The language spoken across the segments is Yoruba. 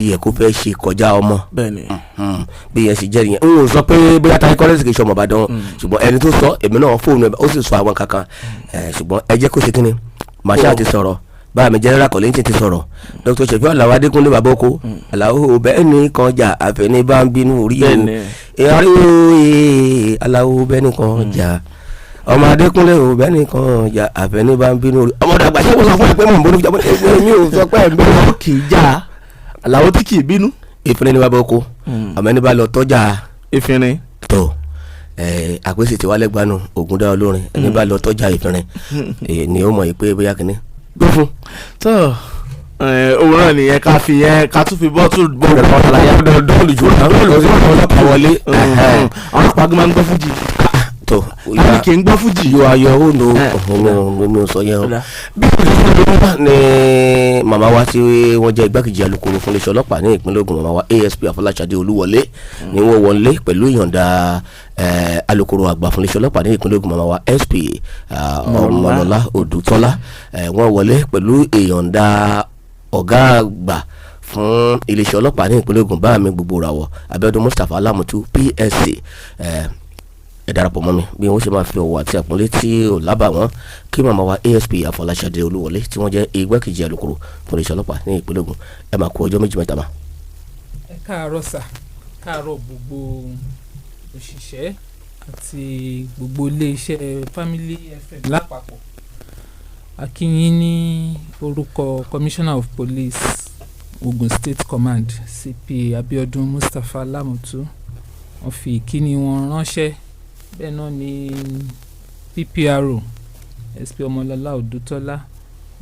Yẹ kó fẹ́ ṣe kọjá ọmọ. Bẹ́ẹ̀ni. Bí yẹn ṣe jẹ́ nìyẹn. N ò sọ pé bóyá Taye Currency kì í ṣe ọmọ Ìbàdàn, ṣùgbọ́n ẹni tó sọ, èmi náà fóònù ẹ̀, ó sì sọ àwọn kankan ẹ̀, ṣùgbọ́n ẹ jẹ́ kó ṣe kíni. Marshal ti sọ̀rọ̀ báàmì, General Kollington ti sọ̀rọ̀, Dr. Sefiu Alao Adékúnlé Baboko Alao bẹ́ẹ̀ ni kan jà àfẹní bá ń bínú orí o. Ìyàrí o, Alao bẹ́ẹ̀ ni kan jà, ọmọ Adékúnlé o, bẹ́ẹ̀ ni kan jà àfẹní bá ń bínú orí. Ọmọdé àgbà, ṣé mo sọ fún ẹ pé mò ń bínú? Jábọ́ mi ò sọ pé ẹ̀ ń bínú. Kì í já Àlàó tí kì í bínú. Ìfúnni ní bàbá oko, àmọ́ ẹni bá lọ tọ́jà ìfìnrin. Tó ẹ àpèsè tí wàá lẹ́gbàánu ògúndá olórin, ẹni bá lọ tọ́jà ìfìnrin ni ó mọ̀ yìí pé bóyá kìíní gbó fún. Tó òun náà nìyẹn, ká fi yẹn, ká tún fi bọ́tù bọ́ọ̀lù kan láyà. Dọ́ọ̀lù jù dọ́ọ̀lù sí ọlọ́pàá wọlé. Àwọn ọlọ́pàá gan máa ń gbọ́ fújì. Tó. Tàbí kì í gbọ́ fújì. Yóò ayọ̀ ó lo òun mi ò sọ yẹn o. Bí o ní màmá wa tí wọ́n jẹ́ igbákejì alukoro fún iléeṣẹ́ ọlọ́pàá ní ìpínlẹ̀ Ògùn, màmá wa ASP Afọláṣadé Olúwọlé, ni wọ́n wọlé pẹ̀lú ìyọ̀ǹda alukoro àgbà fún iléeṣẹ́ ọlọ́pàá ní ìpínlẹ̀ Ògùn, màmá wa SP Ọmọlọ́lá Odùtọ́lá. Wọ́n wọlé pẹ̀lú ìyọ̀ǹda ọ̀gá àgbà fún iléeṣẹ́ ọlọ́pàá ní ìpínlẹ̀ Ògùn, bá mi gbogbo ràwọ̀ Abíọ́dún Mustapha Alámùtú PSC. Ẹ darapọ̀ mọ́ mi bí wọ́n ṣe máa fi ọ̀wọ̀ àti àpọ́nlé tí ò lábàwọ́n kí màmá wa ASP Afọláṣadé Olúwọlé, tí wọ́n jẹ́ igbákejì alukoro fún iléeṣẹ́ ọlọ́pàá ní ìpínlẹ̀ Ògùn. Ẹ máa kú ọjọ́ méjì mẹ́ta mà. Ẹ káàárọ̀ sà, káàárọ̀ gbogbo òṣìṣẹ́ àti gbogbo iléeṣẹ́ Family FM lápapọ̀. A kí yín ní orúkọ Commissioner of Police, Ogun State Command, CP Abiodun Mustapha Lamutu. Wọ́n fi ìkíni wọn ránṣẹ́. Bẹ́ẹ̀ náà ni PPRO SP Ọmọlọ́lá Odútọ́lá,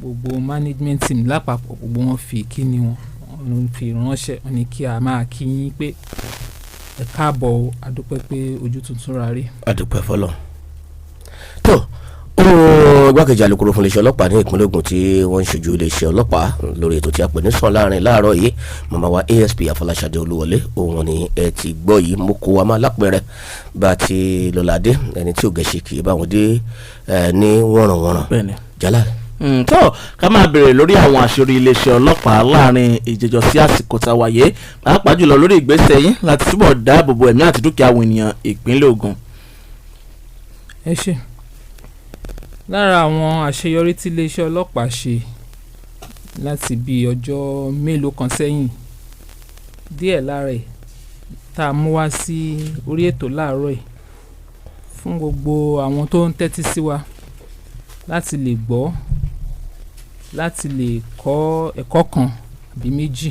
gbogbo management team lápapọ̀, gbogbo wọn fi ìkíni wọn, wọ́n fi ránṣẹ́. Wọ́n ní kí a máa kí yín pé ẹ káàbọ̀ o, a dúpẹ́ pé ojú tuntun ra rí. Adúpẹ́ fọlọ́. Tó ohun igbákejì alukoro fún iléeṣẹ́ ọlọ́pàá ní ìpínlẹ̀ Ògùn tí wọ́n ń ṣojú iléeṣẹ́ ọlọ́pàá lórí ètò tí a pè ní Sàn Láàrin láàárọ̀ yìí, màmá wa ASP Afọláṣadé Olúwọlé, òun ni ẹ ti gbọ́ yìí. Mo kó wa máa lápẹẹrẹ bá a ti lọ́ládé, ẹni tí ò gẹ̀ṣẹ̀ kì í bá wọn dé ní wọ̀nrànwọ̀nràn. Jalal. Tó ká máa bèrè lórí àwọn àṣírí iléeṣẹ́ ọlọ́pàá láàrin ìjẹjọ sí àsìkò tá a wáyé, pàápàá jùlọ lórí ìgbésẹ̀ yín láti túbọ̀ dáàbò bo ẹ̀mí àti dúkìá àwọn ènìyàn ìpínlẹ̀ Ògùn. Ẹ ṣé. Lára àwọn àṣeyọrí tí iléeṣẹ́ ọlọ́pàá ṣe láti bí ọjọ́ mélòó kan sẹ́yìn, díẹ̀ lára ẹ̀ tá a mú wá sí orí ètò láàárọ̀ yìí fún gbogbo àwọn tó ń tẹ́tí sí wa láti lè gbọ́, láti lè kọ́ ẹ̀kọ́ kan àbí méjì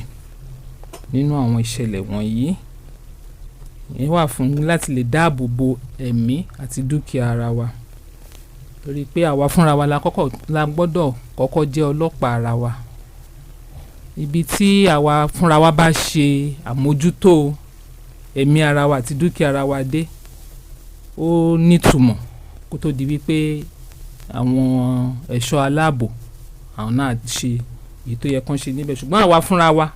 nínú àwọn ìṣẹ̀lẹ̀ wọ̀nyí. Ìyẹn wà fún láti lè dáàbò bo ẹ̀mí àti dúkìá ara wa, torí pé àwa fúnra wa la kọ́kọ́ la gbọ́dọ̀ kọ́kọ́ jẹ́ ọlọ́pàá ara wa. Ibi tí àwa fúnra wa bá ṣe àmójútó ẹ̀mí ara wa àti dúkìá ara wa dé, ó nítumọ̀ kó tó di wípé àwọn ẹ̀ṣọ́ aláàbò, àwọn náà ṣe èyí tó yẹ kán ṣe níbẹ̀. Ṣùgbọ́n àwa fúnra wa,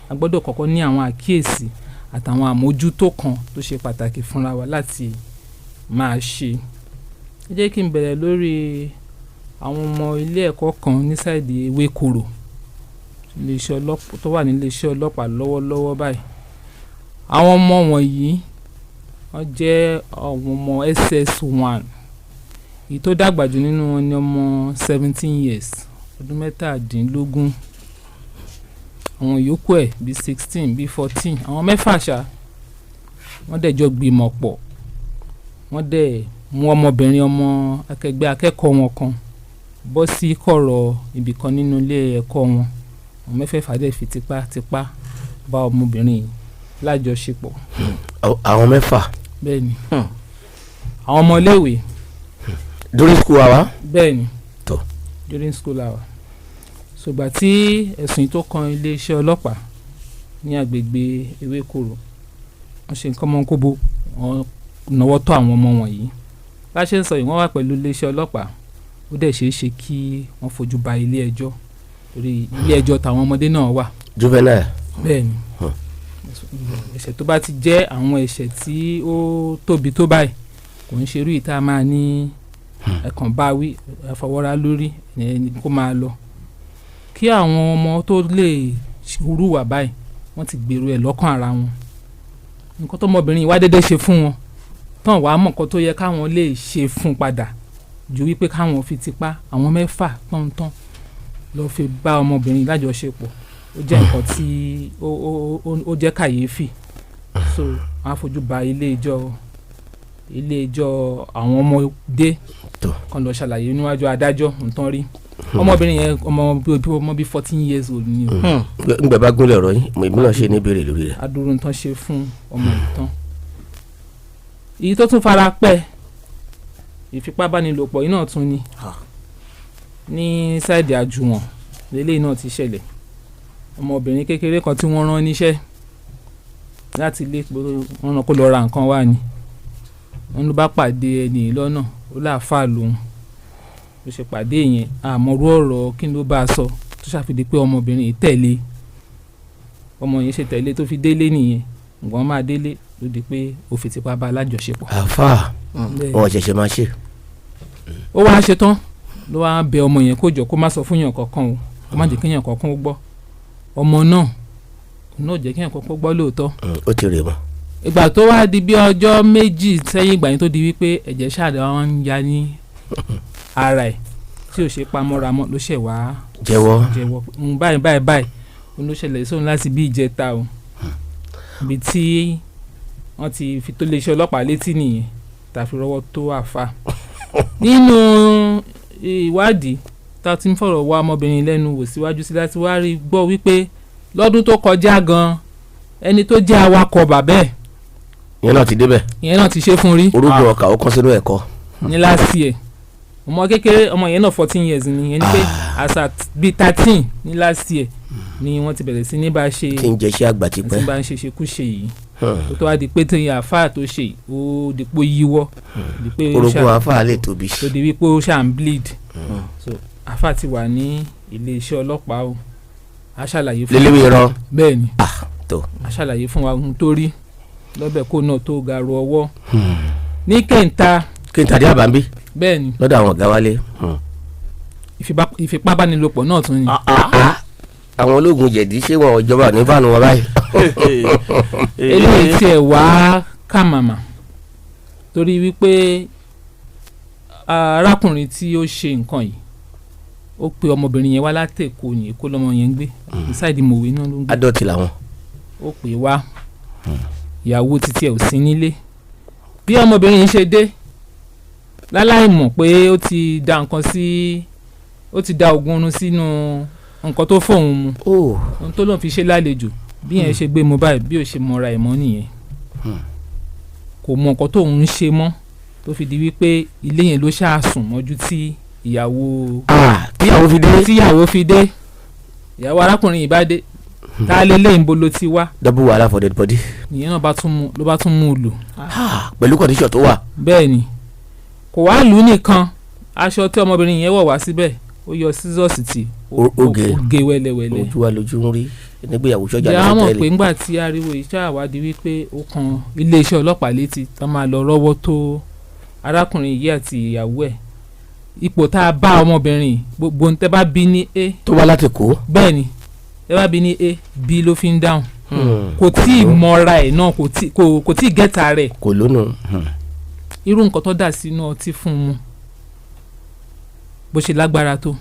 a gbọ́dọ̀ kọ́kọ́ ní àwọn àkíyèsí àtàwọn àmójútó kan tó ṣe pàtàkì fúnra wa láti máa ṣe. Ẹ jẹ́ kí n bẹ̀rẹ̀ lórí àwọn ọmọ ilé ẹ̀kọ́ kan ní side Ewékòró, iléeṣẹ́ ọlọ́pàá tó wà ní iléeṣẹ́ ọlọ́pàá lọ́wọ́lọ́wọ́ báyìí. Àwọn ọmọ wọ̀nyí, wọ́n jẹ́ àwọn ọmọ SS1. Èyí tó dàgbà jù nínú wọn ni ọmọ 17 years, ọdún 17. Àwọn yòókù ẹ̀ bíi 16, bíi 14, àwọn mẹ́fà ṣá. Wọ́n dẹ̀ jọ gbìmọ̀ pọ̀, wọ́n dẹ̀ mú ọmọbìnrin ọmọ akẹgbẹ́ akẹ́kọ̀ọ́ wọn kan bọ́ sí kọ̀rọ̀ ibìkan nínú ilé ẹ̀kọ́ wọn. Àwọn mẹ́fẹ̀ẹ̀fà dẹ̀ fi tipátipá bá ọmọbìnrin yìí lájọṣepọ̀. Àwọn mẹ́fà? Bẹ́ẹ̀ ni, àwọn ọmọléèwé. During school hour? Bẹ́ẹ̀ ni. Tó. During school hour. Ṣùgbọ́n tí ẹ̀sùn yìí tó kan iléeṣẹ́ ọlọ́pàá ní agbègbè Ewékòró, wọ́n ṣe nǹkan mọ́ kóbó, wọ́n náwó tó àwọn ọmọ wọ̀nyí. Bá a ṣe ń sọ yìí, wọ́n wà pẹ̀lú iléeṣẹ́ ọlọ́pàá. Ó dẹ̀ ṣeé ṣe kí wọ́n fojú ba ilé ẹjọ́, torí ilé ẹjọ́ tàwọn ọmọdé náà wà. Juvenile. Bẹ́ẹ̀ ni. Ẹ̀ṣẹ̀ tó bá ti jẹ́ àwọn ẹ̀ṣẹ̀ tí ó tóbi tó báyìí, kò ń ṣerú yìí tá a máa ní ẹ̀kàn bá wí, ẹ̀fọwọ́ra lórí ẹni kó máa lọ. Kí àwọn ọmọ tó lè hùwà báyìí, wọ́n Wọ́n ti gbèrò ẹ̀ lọ́kàn ara wọn. Nǹkan tọmọbìnrin yìí wá déédéé ṣe fún wọn tán, wàá mọ̀ nǹkan tó yẹ káwọn lè ṣe fún padà ju wípé káwọn fi tipá àwọn mẹ́fà tán-tán lọ fi bá ọmọbìnrin lájọṣepọ̀. Ó jẹ́ nǹkan tí ó jẹ́ kàyéfì. So wọ́n á fojú ba ilé ẹjọ́ àwọn ọmọdé Tó. kan lọ ṣàlàyé níwájú adájọ́ nǹkan rí. Ọmọbìnrin yẹn, ọmọ bíi 14 years old ni o. Ńgbà bá gúnlẹ̀ ọ̀rọ̀ yín, mo ìmúlò ṣe ní ìbéèrè lórí rẹ̀. Adúrú nǹkan ṣe fún ọmọ yìí tán, èyí tó tún fara pẹ́ ìfipábánilòpọ̀ yìí náà tún ni ní side Àjùwọ̀n lélẹ́yìí náà ti ṣẹlẹ̀. Ọmọbìnrin kékeré kan tí wọ́n rán níṣẹ́ láti ilé pé wọ́n rán kó lọ ra nǹkan wá ni, wọ́n ló bá pàdé ẹni yìí lọ́nà, ó láàfáà lòun. Bó ṣe pàdé yẹn, àmọ́rú ọ̀rọ̀ kí ló bá a sọ tó ṣàfihàn pé ọmọbìnrin yìí tẹ̀lé. Ọmọ yẹn ṣe tẹ̀lé tó fi délé nìyẹn. Nǹkan máa délé ló di pé ó fi tipá bá a lájọṣepọ̀. Àáfàá. Bẹ́ẹ̀. Wọn ṣẹ̀ṣẹ̀ máa ṣe. Ó wá ṣe tán ló wá bẹ ọmọ yẹn kó jọ kó má sọ fún yàn kankan o, kó má jẹ́ kéèyàn kankan ó gbọ́. Ọmọ náà, òun náà jẹ́ kéèyàn kankan ó gbọ́ lóòótọ́. Ó ti rè mọ́. Ìgbà tó wá di bí ọjọ́ 2 sẹ́yìn ìgbà yẹn tó di wípé ẹ̀jẹ̀ ṣáàdá wọn ń ya ní ara ẹ̀ tí ò ṣe pamọ́ra mọ́, ló ṣẹ̀ wá jẹ́wọ́. Jẹ́wọ́ báyìí báyìí báyìí òun ló ṣẹlẹ̀ sóun láti bí ìjẹta o. Ibi tí wọ́n ti fi tó iléeṣẹ́ ọlọ́pàá létí nìyẹn tá a fi rọ́wọ́ tó àfa. Nínú ìwádìí tá a ti ń fọ̀rọ̀ wá ọmọbìnrin lẹ́nu wò síwájú sí láti wá rí gbọ́ wípé lọ́dún tó kọjá gan, ẹni tó jẹ́ awakọ̀ bàbá ẹ̀ Ìyẹn náà ti débẹ̀. Ìyẹn náà ti ṣe fún rí. Orúkọ ọkà ó kán sínú ẹ̀kọ́. Ní last year, ọmọ kékeré, ọmọ yẹn náà 14 years ni. Yẹn ni pé as at bíi 13 ní last year ni wọ́n ti bẹ̀rẹ̀ sí ní bá a ṣe Tí ń jẹ́ iṣẹ́ àgbà tí tipẹ́. bá ń ṣe ṣekúṣe yìí, tó tó wá di pé tí àáfàá tó ṣe yìí, ó di pé ó yíwọ́, di pé ó Orogún ṣà àáfàá lè tóbi. Tó di wípé ó ṣà ń bleed. So àáfàá ti wà ní iléeṣẹ́ ọlọ́pàá o. A ṣàlàyé fún Lélẹ́wé irọ́. Bẹ́ẹ̀ ni. Tó. A ṣàlàyé fún wa ohun tó rí lọ́bẹ̀ kó náà tó ga ro ọwọ́ ní kẹta. Kí n tàdé àbámbí. Bẹ́ẹ̀ ni. Lọ́dọ̀ àwọn ọ̀gá wálé. Ìfipábánilòpọ̀ náà tún ni. Àwọn ológun jẹ̀dí, ṣé wọn ò jọba ní bánu wọn báyìí? Eléyìí tiẹ̀ wá kà màmá torí wípé arákùnrin tí ó ṣe nǹkan yìí, ó pe ọmọbìnrin yẹn wá láti Èkó ní Èkó lọmọ yẹn ń gbé, inside Mòwe náà ló ń gbé. Adọ́tì làwọn. Ó pè wá, ìyàwó títí ẹ̀ ò sí nílé. Bí ọmọbìnrin yìí ṣe dé, láláì mọ̀ pé ó ti da nǹkan sí, ó ti da oògùn oorun sínú nǹkan tó fóun mu, ohun tó lóun fi ṣe lálejò. Bí yẹn ṣe gbé mu báyìí, bí ó ṣe mọra ẹ̀ mọ́ nìyẹn. Kò mọ nǹkan tóun ń ṣe mọ́, tó fi di wípé ilé yẹn ló ṣáà sùn mọ́jú tí ìyàwó Tíyàwó fi dé. Tíyàwó fi dé. Ìyàwó arákùnrin yìí bá dé, tá a lé lẹ́yìn bolo ti wá. Double wàhálà for dead body. Nìyẹn náà bá tún mú, ló bá tún mú un lò. Pẹ̀lú condition tó wà. Bẹ́ẹ̀ ni. Kò wá lù ú nìkan, aṣọ tí ọmọbìnrin yẹn wọ̀ wá síbẹ̀, ó yọ scissors tí Ó gé. Ó gé wẹ́lẹ́wẹ́lẹ́. Ojú wa lójú ń rí nígbéyàwó sọ́jà Ìyá mọ̀ pé lọ́sọ̀tẹ́lì. ńgbà tí ariwo iṣẹ́ àwádìí wípé ó kan iléeṣẹ́ ọlọ́pàá létí, tán máa lọ rọ́wọ́ tó arákùnrin yìí àti ìyàwó ẹ̀, ipò tá a bá ọmọbìnrin, gbogbo ohun tẹ́ bá bí ní A Tó wá láti kó. Bẹ́ẹ̀ ni, tẹ́ bá bí ní A, B ló fi ń dáhùn. Kò tí ì mọra ẹ̀ náà, kò tí ì gẹ́ta rẹ̀. Kò lónù. Irú nǹkan tó dà sínú ọtí fún un mu, bó ṣe lágbára tó,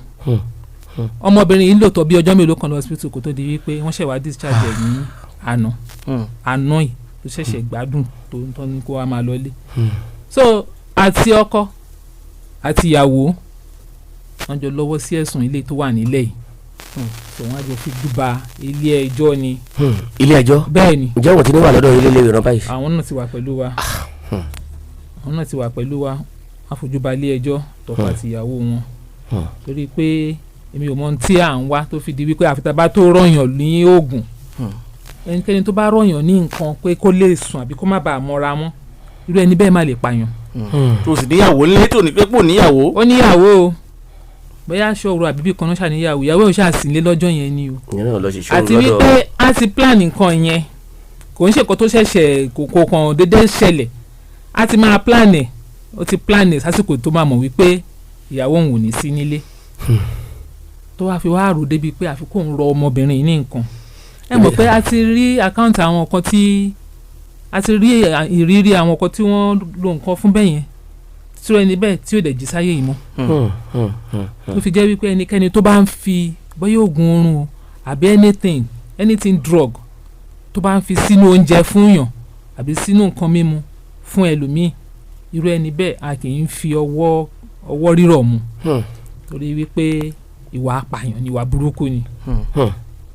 ọmọbìnrin yìí lò tó bí ọjọ́ mélòó kan lọ hospital kó tó di wípé wọ́n ṣẹ̀ wá discharge ẹ̀ ní àná àná yìí tó ṣẹ̀ṣẹ̀ gbádùn, tó ń tọ́ ní kó wá máa lọlé. So àti ọkọ àti ìyàwó, wọ́n jọ lọ́wọ́ sí ẹ̀sùn ilé tó wà nílẹ̀ yìí. So wọ́n á jọ fi dúba ilé ẹjọ́ ni. Ilé ẹjọ́. Bẹ́ẹ̀ ni. Ǹjẹ́ wọ́n ti ní wà lọ́dọ̀ ilé ilé ìran báyìí? Àwọn náà ti wà pẹ̀lú wa, àwọn náà ti wà pẹ̀lú wa. Wọ́n á fojú ba ilé ẹjọ́, tọkọ àti ìyàwó wọn, torí pé èmi ò mọ ohun tí à ń wá tó fi di wípé àfi tá a bá tó rọ̀yàn ní oògùn. Ẹnikẹ́ni tó bá rọ̀yàn ní nǹkan pé kó lè sùn àbí kó má bàa mọ́ra mọ́, irú ẹni bẹ́ẹ̀ má lè pààyàn. Tó sì níyàwó nílé, tó ní pé pò níyàwó. Ó níyàwó o, bóyá aṣọ òru àbíbí kan náà ṣàníyàwó, ìyàwó ẹ̀ ò ṣàṣìlẹ̀ lọ́jọ́ yẹn ni o. Ìyẹn náà lọ ṣe ṣòro Àti lọ́dọ̀. wípé a ti plan nǹkan yẹn, kò ń ṣe nǹkan tó ṣẹ̀ṣẹ̀ kò kàn déédéé ṣẹlẹ̀. A ti máa plan ẹ̀, ó ti plan ẹ̀ sásìkò tó máa mọ̀ wípé ìyàwó òun ò ní sí nílé, tó wá fi wá rò débi pé àfi kóun rọ ọmọbìnrin yìí ní nǹkan. Ẹ mọ̀ pé a ti rí account àwọn kan tí a ti rí ìrírí àwọn kan tí wọ́n lo nǹkan fún bẹ́ẹ̀ yẹn, tí ó ẹni bẹ́ẹ̀ tí ó dẹ̀ jí sáyé yìí mọ́, tó fi jẹ́ wípé ẹnikẹ́ni tó bá ń fi bóyá oògùn oorun o àbí anything drug tó bá ń fi sínú oúnjẹ fún yàn àbí sínú nǹkan mímu fún ẹlòmíì, irú ẹni bẹ́ẹ̀, a kì í fi ọwọ́ rírọ̀ mu, torí wípé ìwà apààyàn ni, ìwà burúkú ni.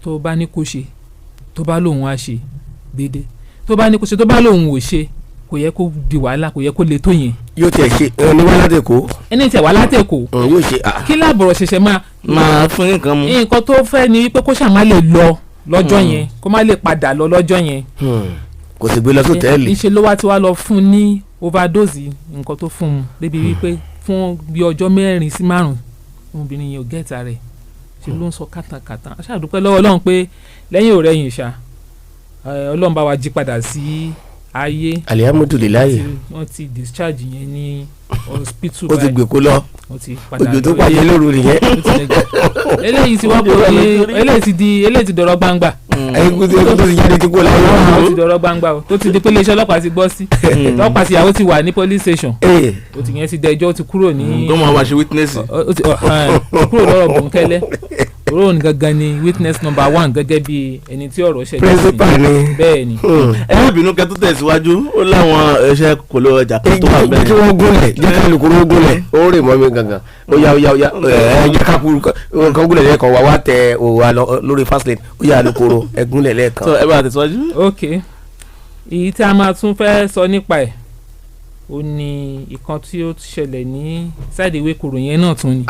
Tó bá ní kó ṣe, tó bá lóun á ṣe déédéé, tó bá ní kó ṣe, tó bá lóun ò ṣe, kò yẹ kó di wàhálà, kò yẹ kó le tó yẹn. Yóò tiẹ̀ ṣe ẹni wá láti Èkó. Ẹni tí ẹ̀ wá látẹ̀kọ̀. Yóò ṣe ah. Kí láàbọ̀rọ̀ ṣẹ̀ṣẹ̀ máa Máa fún nǹkan mu. Nǹkan tó fẹ́ ni wípé kó ṣáà má lè lọ lọ́jọ́ yẹn, kó má lè padà lọ lọ́jọ́ yẹn. Kò sì gbé lọ sọ́tẹ́ẹ̀lì. Níṣe ló wá ti wá lọ fún ní overdose nǹkan tó fún un, débi wípé fún bí ọjọ́ 4 sí 5, ọmọbìnrin yẹn ò get rẹ̀, ṣe ló ń sọ kàtàkàtà. A ṣáà dúpẹ́ lọ́wọ́ Ọlọ́run pé lẹ́yìn òrẹ́yìn ṣá, Ọlọ́run bá wa jí padà sí ayé. Alihamudulilayi. Wọ́n ti discharge yẹn ní hospital. Ó ti Báyìí gbè kó lọ. Wọ́n ti padà Òjò tó lọ pàjẹ́ ilé. lóru nìyẹn. Ó ti lẹ́jọ́. Eléyìí ti wá kó eléyìí ti dọ̀rọ̀ gbangba. Ẹ̀yin tó ti jáde ti kó láyé. Ó ti dọ̀rọ̀ gbangba o, tó ti di pé iléeṣẹ́ ọlọ́pàá ti gbọ́ sí, ọlọ́pàá ti ìyàwó ti wà ní police station. Ó ti yẹn ti dẹjọ́, ó ti kúrò ní Tó máa wá ṣe witness. Ó ti kúrò lọ́rọ̀ bòńkẹ́lẹ́. Òun gangan ni witness number one gẹ́gẹ́ bí ẹni tí ọ̀rọ̀ ṣẹlẹ̀ sí. Principal ni. Bẹ́ẹ̀ ni. Ẹ má bínú, kẹ́ tó tẹ̀síwájú, ó láwọn iṣẹ́ kòló ọjà kan tó wà jẹ́ bẹ́ẹ̀. kí wọ́n gúnlẹ̀, jẹ́ kí alukoro gúnlẹ̀, ó rè mọ́ mi gangan. Ó yá, ó yá, ó yá, ẹ jẹ́ ká kúrú kan gúnlẹ̀ lẹ́ẹ̀kan, wà wá tẹ òwà lọ lórí fast lane. Ó yá, alukoro, ẹ gúnlẹ̀ lẹ́ẹ̀kan. So ẹ bá tẹ̀síwájú. Ok, èyí tí a máa tún fẹ́ sọ nípa ẹ̀, ó ní ìkan tí ó ṣẹlẹ̀ ní side Ewékòró yẹn náà tún ni.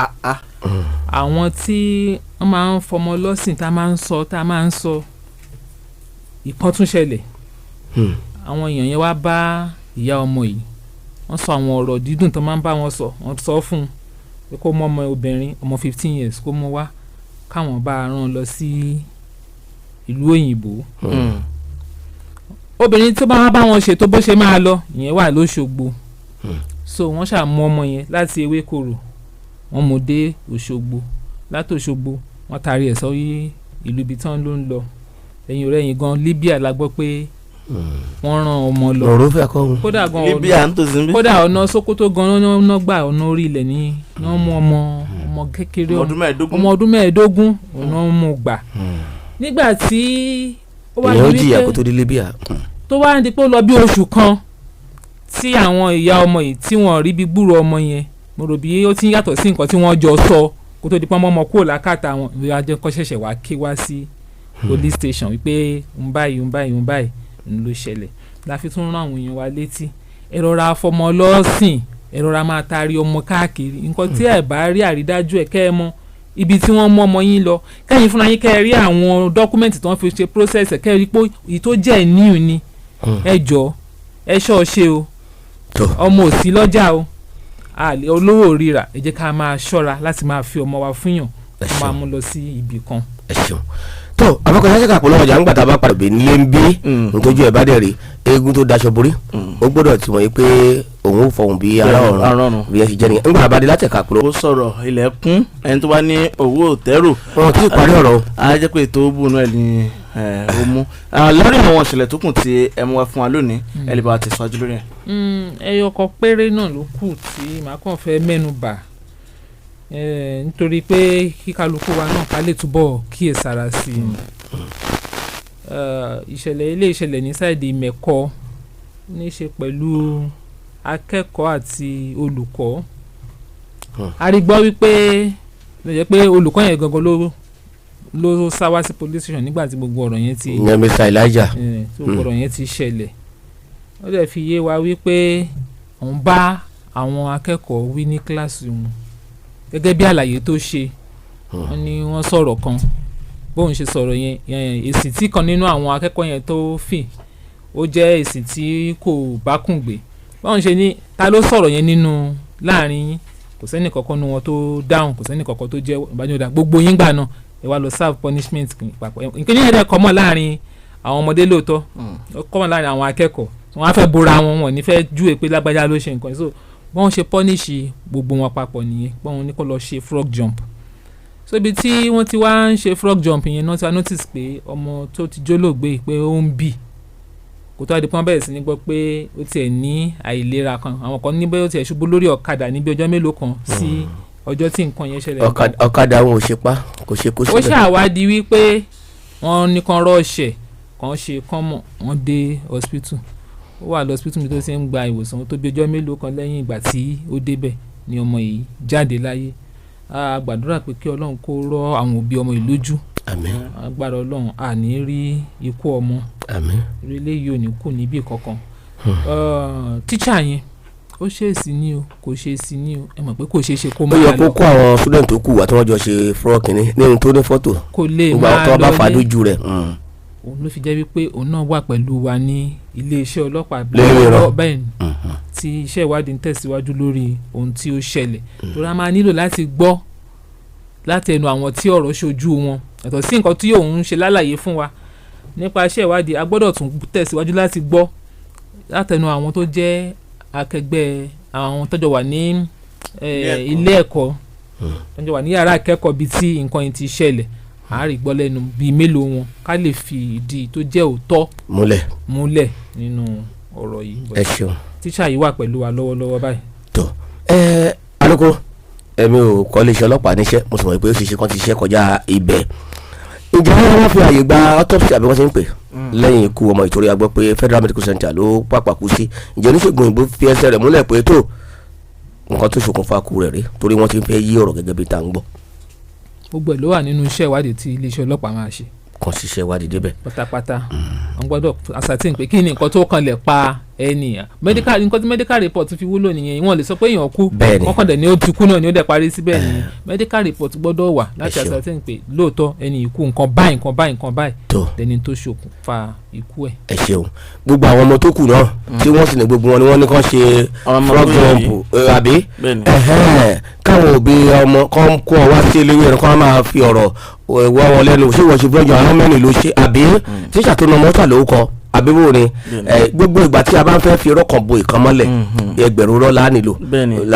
Àwọn tí wọ́n máa ń fọmọ lọ́sìn tá a máa ń sọ, ìkan tún ṣẹlẹ̀. Àwọn èèyàn yẹn wá bá ìyá ọmọ yìí, wọ́n sọ àwọn ọ̀rọ̀ dídùn tó máa ń bá wọn sọ. Wọ́n sọ fún un pé kó mú ọmọ obìnrin, ọmọ 15 years, kó mú wá káwọn bá a rán lọ sí ìlú òyìnbó. Obìnrin tó bá wá bá wọn ṣètò bó ṣe máa lọ, ìyẹn wà lóṣogbo. So wọ́n ṣàmú ọmọ yẹn láti Ewékòró, wọ́n mú dé Òṣogbo. Láti Òṣogbo, wọ́n taari ẹ̀ sọ́rí ìlú ibi tí wọ́n ló ń lọ. Ẹ̀yìn rẹ̀ yìí gan, Libya la gbọ́ pé wọ́n rán ọmọ lọ. Ọ̀rọ̀ fẹ́ kọ́ ọ́n. Kódà gan Libya ń tòsí bí. Kódà ọ̀nà Sokoto gan náà gbà, ọ̀nà orí ilẹ̀ ní wọ́n mú ọmọ, ọmọ kékeré. Ọmọ ọdún 15. Ọmọ ọdún 15 ọ̀nà mú gbà. Nígbà tí ó wá Èèyàn ó di jìyà wípé kó tó dé Libya. Tó wá di pé ó lọ bí oṣù kan tí àwọn ìyá ọmọ yìí tí wọ́n rí bí gbúrò ọmọ yẹn, mo rò bí ó ti ń yàtọ̀ sí nǹkan tí wọ́n jọ sọ kó tó di pọ́n mọ́mọ́ kúrò lákàtà wọn. Ìwé ajẹ́ kọ́ ṣẹ̀ṣẹ̀ wá ké wá sí police station wípé ń báyìí, ń báyìí, ń báyìí ń ló ṣẹlẹ̀. La fi tún rán àwọn èèyàn wa létí, ẹ rọra fọmọ lọ́sìn, ẹ rọra máa taari ọmọ káàkiri. Nǹkan tí ẹ bá rí àrídájú ẹ, kẹ́ ẹ mọ ibi tí wọ́n mú ọmọ yín lọ, kẹ́yìn fúnra yín kẹ́ ẹ rí àwọn document tí wọ́n fi ṣe process ẹ̀, kẹ́ ẹ rí pé èyí tó jẹ́ níhùn ni. Ẹ jọ, ẹ ṣọ́ ṣe o. Tó. Ọmọ ò sí lọ́jà o, àlè olówó ríra. Ẹ jẹ́ ká máa ṣọ́ra láti máa fi ọmọ wa fúnyàn Ẹ kó máa ṣeun. mú lọ sí ibì kan. Ẹ ṣeun. Tó abọ́kọ̀ṣe ṣe kàpọ̀ lọ́wọ́ ọjà ńgbà tá a bá padà bẹ̀ nílé ń bí ntójú ẹ̀ bá dẹ̀ rí eégún tó daṣọ borí, ó gbọ́dọ̀ tí wọ́n yí pé òun ò fọhùn bí ará Ará ọ̀run ọ̀run. bí ẹ ṣe jẹ́ nìyẹn ńgbà bá dé láti ẹ̀ka pọ̀. Ó sọ̀rọ̀ ilẹ̀kùn ẹni tó bá ní owó òtẹ́rù. Wọn kì í parí ọ̀rọ̀ o. A jẹ́ pé ètò bùnú ẹ̀ ní ó mú. Lórí àwọn ìṣẹ̀lẹ̀ tó kù tí ẹ mú wá fún wa lónìí, ẹ lè bá wa tẹ̀síwájú lórí ẹ̀. Ẹyọ kan péré náà ló kù tí màá kàn fẹ́ mẹ́nu bà, nítorí pé kí kálukú wa náà ká lè túbọ̀ kíyèsára sí i ni. Ìṣẹ̀lẹ̀ ilé ìṣẹ̀lẹ̀ ní side Mẹ̀kọ, ní í ṣe pẹ̀lú akẹ́kọ̀ọ́ àti olùkọ́. A rí gbọ́ wípé ló jẹ́ pé olùkọ́ yẹn gangan ló sá wá sí police station nígbà tí gbogbo ọ̀rọ̀ yẹn ti Ìyẹn Mr Elijah. Tí gbogbo ọ̀rọ̀ yẹn ti ṣẹlẹ̀. Ó dẹ̀ fi yé wa wípé òun bá àwọn akẹ́kọ̀ọ́ wí ní kíláàsì wọn, gẹ́gẹ́ bí àlàyé tó ṣe. Wọ́n ní wọ́n sọ̀rọ̀ kan, bóun ṣe sọ̀rọ̀ yẹn, èsì tí kan nínú àwọn akẹ́kọ̀ọ́ yẹn tó fì, ó jẹ́ èsì tí kò bá kùn gbé. Báwọn ṣe ní, "Ta ló sọ̀rọ̀ yẹn nínú láàrin yín?" Kò sẹ́ni kankan nínú wọn tó dáhùn, kò sẹ́ni kankan tó jẹ́. Ìbánidọ́dà gbogbo yín gbà náà, ẹ wá lọ serve punishment papọ̀. Nǹkan yẹn dẹ̀ common láàrin àwọn ọmọdé lóòótọ́, ó common láàrin àwọn akẹ́kọ̀ọ́. Wọ́n á fẹ́ bora wọn, wọn ò ní fẹ́ júwe pé lágbájá ló ṣe nǹkan. So bọ́n ṣe punish gbogbo wọn papọ̀ nìyẹn, bọ́n ní kó lọ ṣe frog jump. So ibi tí wọ́n ti wá ń ṣe frog jump yẹn náà, ti wá notice pé ọmọ tó ti jólóògbé yìí pé ó ń bì, kó tó wá di pé wọ́n bẹ̀rẹ̀ sí ní gbọ́ pé ó tiẹ̀ ní àìlera kan. Àwọn kan ní bóyá ó tiẹ̀ ṣubú lórí ọ̀kadà níbi ọjọ́ mélòó kan sí ọjọ́ tí nǹkan yẹn ṣẹlẹ̀. Ọ̀kadà wọn ò ṣe pa, kò ṣe kó Ó síbẹ̀. ṣàwádìí wípé wọ́n ní kán rush ẹ̀, kán ṣe kán mọ̀, wọ́n dé hospital. Ó wà lọ hospital mi tó ti ń gba ìwòsàn tó bí ọjọ́ mélòó kan. Lẹ́yìn ìgbà tí ó débẹ̀ ni ọmọ yìí jáde láyé. A gbàdúrà pé kí Ọlọ́run kó rọ̀ àwọn òbí ọmọ yìí lójú. Àmín. Agbára Ọlọ́run, a ní rí ikú ọmọ. Àmín. Irú eléyìí ò ní kù níbì kankan. Tíṣà yẹn, ó ṣèèsì ní o, kò ṣèèsì ní o, ẹ mọ̀ pé kò ṣeé ṣe kó Ó máa yẹ kó lọ. kó àwọn student tó kù wá tí wọ́n jọ ṣe frog kínní ní ohun tó ní fọ́tò. Kó lè Gbogbo máa àwọn tó bá lọ fà lé. lójú rẹ̀. Òun ló fi jẹ́ wípé òun náà wà pẹ̀lú wa ní iléeṣẹ́ ọlọ́pàá Lórí irọ́. Bẹ́ẹ̀ ni, tí iṣẹ́ ìwádìí ń tẹ̀síwájú lórí ohun tí ó ṣẹlẹ̀, torí a máa nílò láti gbọ́ láti ẹnu àwọn tí ọ̀rọ̀ ṣojú wọn. Yàtọ̀ sí nǹkan tí òun ń ṣe lálàyé fún wa nípa iṣẹ́ ìwádìí, a gbọ́dọ̀ tún tẹ̀síwájú láti gbọ́ látẹnu àwọn tó jẹ́ akẹgbẹ́, àwọn tó jọ wà ní ilé ẹ̀kọ́, tó jọ wà ní yàrá akẹ́kọ̀ọ́ bíi tí nǹkan yìí ti ṣẹlẹ̀. A rí gbọ́ lẹ́nu bíi mélòó wọn, ká lè fi ìdí tó jẹ́ òótọ́ Múlẹ̀. múlẹ̀ nínú ọ̀rọ̀ yìí. Ẹ ṣeun. Tíṣà yìí wà pẹ̀lú wa lọ́wọ́lọ́wọ́ báyìí. Tó ẹ, alukoro, èmi ò kọ́ iléeṣẹ́ ọlọ́pàá níṣẹ́, mo sì mọ̀ pé ó ṣeé ṣe kán ti ṣiṣẹ́ kọjá ibẹ̀. Ǹjẹ́ wọ́n fi àyè gba autopsy, àbí wọ́n ṣe ń pè, lẹ́yìn ikú ọmọ? Ìtorí a gbọ́ pé Federal Medical Center ló pàpà kú sí. Ǹjẹ́ oníṣègùn òyìnbó fi ẹsẹ̀ rẹ̀ múlẹ̀ pé tó nǹkan tó ṣokùnfà kú rẹ̀ rí? Torí wọ́n ti ń fẹ́ yí ọ̀rọ̀ gẹ́gẹ́ bí tá à ń gbọ́. Gbogbo ẹ̀ ló wà nínú iṣẹ́ ìwádìí tí iléeṣẹ́ ọlọ́pàá máa ṣe. Kan ṣiṣẹ́ ìwádìí débẹ̀. Pátápátá, wọ́n gbọ́dọ̀ ascertain pé kí ni nǹkan tó kanlẹ̀ pa ẹnìyàn. Medical, nǹkan tí medical report fi wúlò nìyẹn. Wọ́n lè sọ pé èèyàn kú, wọ́n kàn dẹ̀ ní ó ti kú náà ni, ó dẹ̀ parí síbẹ̀ nìyẹn. Medical report gbọ́dọ̀ wà láti Ẹ ṣeun. ascertain pé lóòótọ́ ẹni yìí kú, nǹkan báyìí, nǹkan báyìí, nǹkan báyìí Tó. lẹni tó ṣokùnfà ikú ẹ̀. Ẹ ṣeun. Gbogbo àwọn ọmọ tó kù náà tí wọ́n sì ní gbogbo wọn ni wọ́n ní kàn ṣe Àwọn ọmọ frog tó yẹ jump, àbí? Bẹ́ẹ̀ni. Ẹ̀hẹ́n, káwọn òbí ọmọ kàn kó ọ wá sí ilé ìwé rẹ̀, kó máa fi ọ̀rọ̀ wá wọn lẹ́nu. Ṣé wọ́n ṣe frog jump, àwọn mẹ́rin ló ṣe, àbí tíṣà tó na mọ́tà ló kọ, àbí bò ni? Gbogbo ìgbà tí a bá ń fẹ́ fi irọ́ kan bo ìkan mọ́lẹ̀, ẹgbẹ̀rún rọ́ la nílò.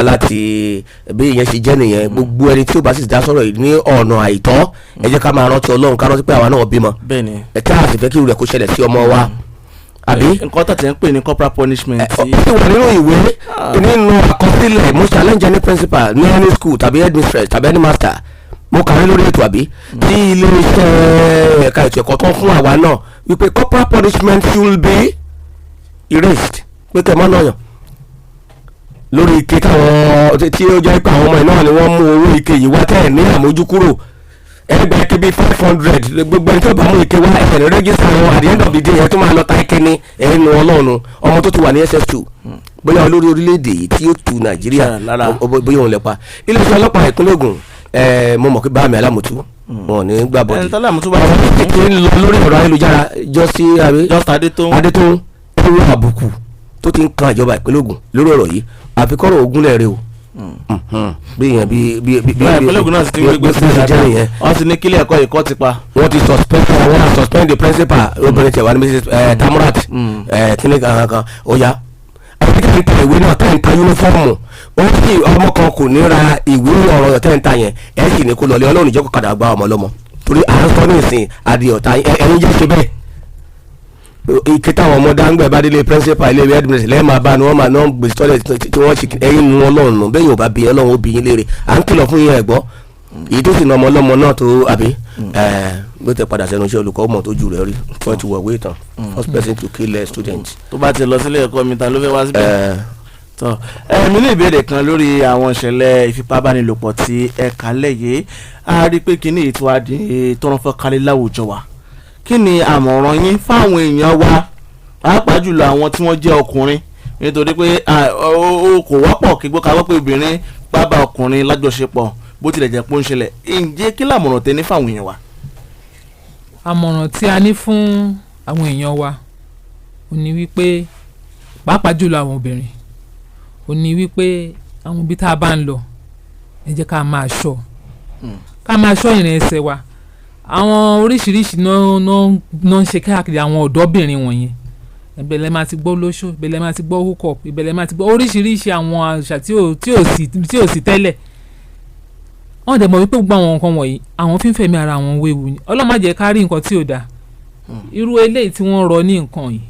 Láti bí ìyẹn ṣe jẹ́ nìyẹn. Gbogbo ẹni tí ó bá sì dá sọ̀rọ̀ yìí ní ọ̀nà àìtọ́, ẹ jẹ́ ká máa rántí Ọlọ́run, ká rántí pé àwa náà bímọ. Ẹ tá a sì fẹ́ kí irú rẹ̀ kó ṣẹlẹ̀ sí ọmọ wa, àbí? Nǹkan tó ti ń pè ní corporal punishment. Ó sì wà nínú ìwé, nínú àkọsílẹ̀. Mo challenge any principal ní any school tàbí headmistress tàbí any master. Mo kàwé lórí ètò, àbí tí ilé-iṣẹ́ ẹ̀ka ètò ẹ̀kọ́ tó ń fún àwa náà wípé corporal punishment should be erased, pé kẹ́ ẹ̀ má nàyàn lórí ike táwọn tí ó jẹ́ pé àwọn ọmọ ẹ̀ náà ni wọ́n mú owó ike yìí wá tẹ̀ ní àmójúkúrò. Ẹgbẹ́ ike bíi 500, gbogbo ẹni tó bá mú ike wá, ẹsẹ̀ ní register wọn. At the end of the day, ẹ tó máa lọ ta ike ní ẹnu Ọlọ́run. Ọmọ tó ti wà ní SS2, bóyá olórí orílẹ̀-èdè yìí tí ó tu Nàìjíríà, Lára. bóyá òun lè pa. Iléeṣẹ́ ọlọ́pàá ìpínlẹ̀ Ògùn, mo mọ̀ pé báàmì alámùtú wọn ò ní gbà bọ́dì. Ẹni tọ́lá àmútú bá Ọ̀rọ̀ ti ń lọ lórí ọ̀rọ̀ ayélujára jọ́sí, àbí? Just Adétóun. Adétóun, ẹ̀rọ àbùkù tó ti ń kan ìjọba ìpínlẹ̀ Ògùn lórí ọ̀rọ̀ yìí, àfikọ́rọ̀ ogun lẹ́rẹ̀ o. Bí yẹn bí bí bí Báyìí, ìpínlẹ̀ Ògùn náà sì ti ń bí gbégbé bí ṣe jẹ́ nìyẹn. Wọ́n ti ní kílẹ̀ ẹ̀kọ́ yìí kọ́ ti pa. Wọ́n ti suspend, wọ́n ti suspend the principal, obìnrin tẹ̀ wá ní Mrs Tamurat kíní kan kan. Ó yá, àti tẹ̀ ń ta ìwé náà, tẹ̀ ń ta uniform, ó sì ọmọ kan kò ní ra ìwé ọ̀rọ̀ tẹ̀ ń ta yẹn, ẹ̀ sì ní kó lọlé. Ọlọ́run ìjọkọ̀ kadà gba ọmọ lọ́mọ, torí à ń sọ ní ìsìn adìẹ ọ̀tá ẹ̀yin jẹ́ ṣe bẹ́ẹ̀. Ike táwọn ọmọ dáńgbẹ̀ bá délé principal, ilé ìwé headmistress lẹ́ẹ̀ máa bá ni wọ́n máa náà gbèsè tọ́lẹ̀ tí wọ́n ṣe. Ẹ̀yin nu Ọlọ́run nù bẹ́ẹ̀, yóò bá bí Ọlọ́run ó bí yín léèrè. À ń kìlọ̀ fún yín, ẹ̀ gbọ́ èyí tó sì na ọmọ ọlọ́mọ náà tó, àbí bó tẹ padà sẹ́nu iṣẹ́ olùkọ́, ọmọ tó ju rẹ̀ rí wọ́n ti wọ̀wé ìtàn, first person to kill a student. Tó bá ti lọ sílé ẹ̀kọ́ mi, ta ló fẹ́ wá síbẹ̀? Tọ́ ẹ, mi ní ìbéèrè kan lórí àwọn ìṣẹ̀lẹ̀ ìfipábánilòpọ̀ tí ẹ kálẹ̀ yìí. A rí i pé kíní ètò adé tọrọ fọ́ kálẹ̀ láwùjọ wa. Kí ni àmọ̀ràn yín fáwọn èèyàn wa, pàápàá jùlọ àwọn tí wọ́n jẹ́ ọkùnrin? Nítorí pé ó kò wọ́pọ̀ kí gbọ́ ká gbọ́ pé obìnrin bá bá ọkùnrin lájọṣepọ̀, bó tilẹ̀ jẹ́ pé ó ń ṣẹlẹ̀. Ǹjẹ́ kí làmọ̀ràn tẹ ní fáwọn èèyàn wa? Àmọ̀ràn tí a ní fún àwọn èèyàn wa ó ní wípé, pàápàá jùlọ àwọn obìnrin, ó ní wípé àwọn ibi tá a bá ń lọ, ẹ jẹ́ ká máa ṣọ́, ká máa ṣọ́ ìrìn ẹsẹ̀ wa. Àwọn oríṣiríṣi náà ń ṣe káàkiri àwọn ọ̀dọ́bìnrin wọ̀nyẹn. Ibẹ̀ lẹ máa ti gbọ́ lóṣó, ibẹ̀ lẹ máa ti gbọ́ hook up, ibẹ̀ lẹ máa ti gbọ́ oríṣiríṣi àwọn àṣà tí ò sí tẹ́lẹ̀. Wọ́n dẹ̀ mọ̀ wípé gbogbo àwọn nǹkan wọ̀nyí, àwọn fi ń fẹ̀mí ara wọn wéwu ni. Ọlọ́run má jẹ́ ká rí nǹkan tí ò dáa. Irú eléyìí tí wọ́n rọ ní nǹkan yìí,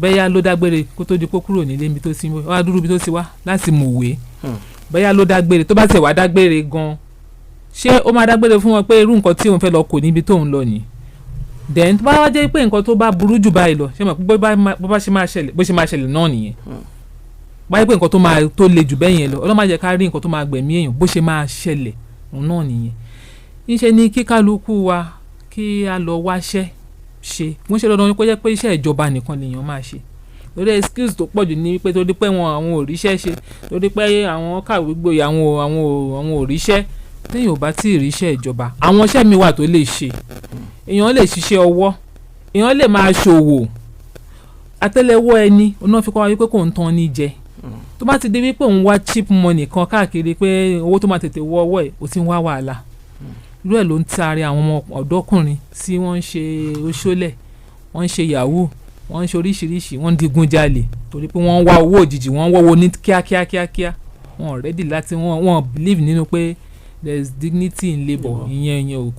bẹ́yà ló dágbére kó tó di kó kúrò nílé níbi tó ti wá dúró, ibi tó ti wá láti mọ̀wé. Bẹ́yà ló dágbére, tó bá tiẹ̀ wá dágbére gan, ṣé ó máa dágbére fún wọn pé irú nǹkan tí òun fẹ́ lọ kò níbi tóun lọ nìyí? Then tó bá wá jẹ́ pé nǹkan tó bá burú jù báyìí lọ, ṣé mọ̀ pé bó bá ṣe máa ṣẹlẹ̀, bó ṣe máa ṣẹlẹ̀ náà nìyẹn. Báyìí pé nǹkan tó máa tó le jù bẹ́ẹ̀ yẹn lọ, Ọlọ́run má jẹ́ ká rí nǹkan tó máa gbẹ̀mí èèyàn, bó ṣe máa ṣẹlẹ̀ òun náà nìyẹn. Níṣẹ́ ni kí kálukú wa kí a lọ wáṣẹ́ ṣe. Wọ́n ṣe dandan kó jẹ́ pé iṣẹ́ ìjọba nìkan lèèyàn máa ṣe, lórí excuse tó pọ̀jù ní pé torí pé wọn àwọn ò ríṣẹ́ ṣe, torí pé àwọn kàwé gboyè, àwọn ò ríṣẹ́. Téèyàn ò bá tí ì ríṣẹ́ ìjọba, àwọn iṣẹ́ mi wà tó lè ṣe. Èèyàn lè ṣiṣẹ́ ọwọ́, èèyàn lè máa ṣòwò. Àtẹ́lẹwọ́ ẹni oná fi kọ́ wa wípé kò ń tán ní jẹ. Tó bá ti di wípé òun wá cheap money kan káàkiri, pé owó tó máa tètè wọ ọwọ́ ẹ̀, ó ti ń wá wàhálà. Irú ẹ̀ ló ń taari àwọn ọmọ ọ̀dọ́kùnrin tí wọ́n ń ṣe oṣólẹ̀, wọ́n ń ṣe yahoo, wọ́n ń ṣe oríṣiríṣi, wọ́n ń digun jalè, torí pé wọ́n ń wá owó òjijì, wọ́n ń wọ́wọ́ ní kíákíá kíákíá. Wọ́n ready láti wọ́n believe nínú pé there is dignity in labour. Ìyẹn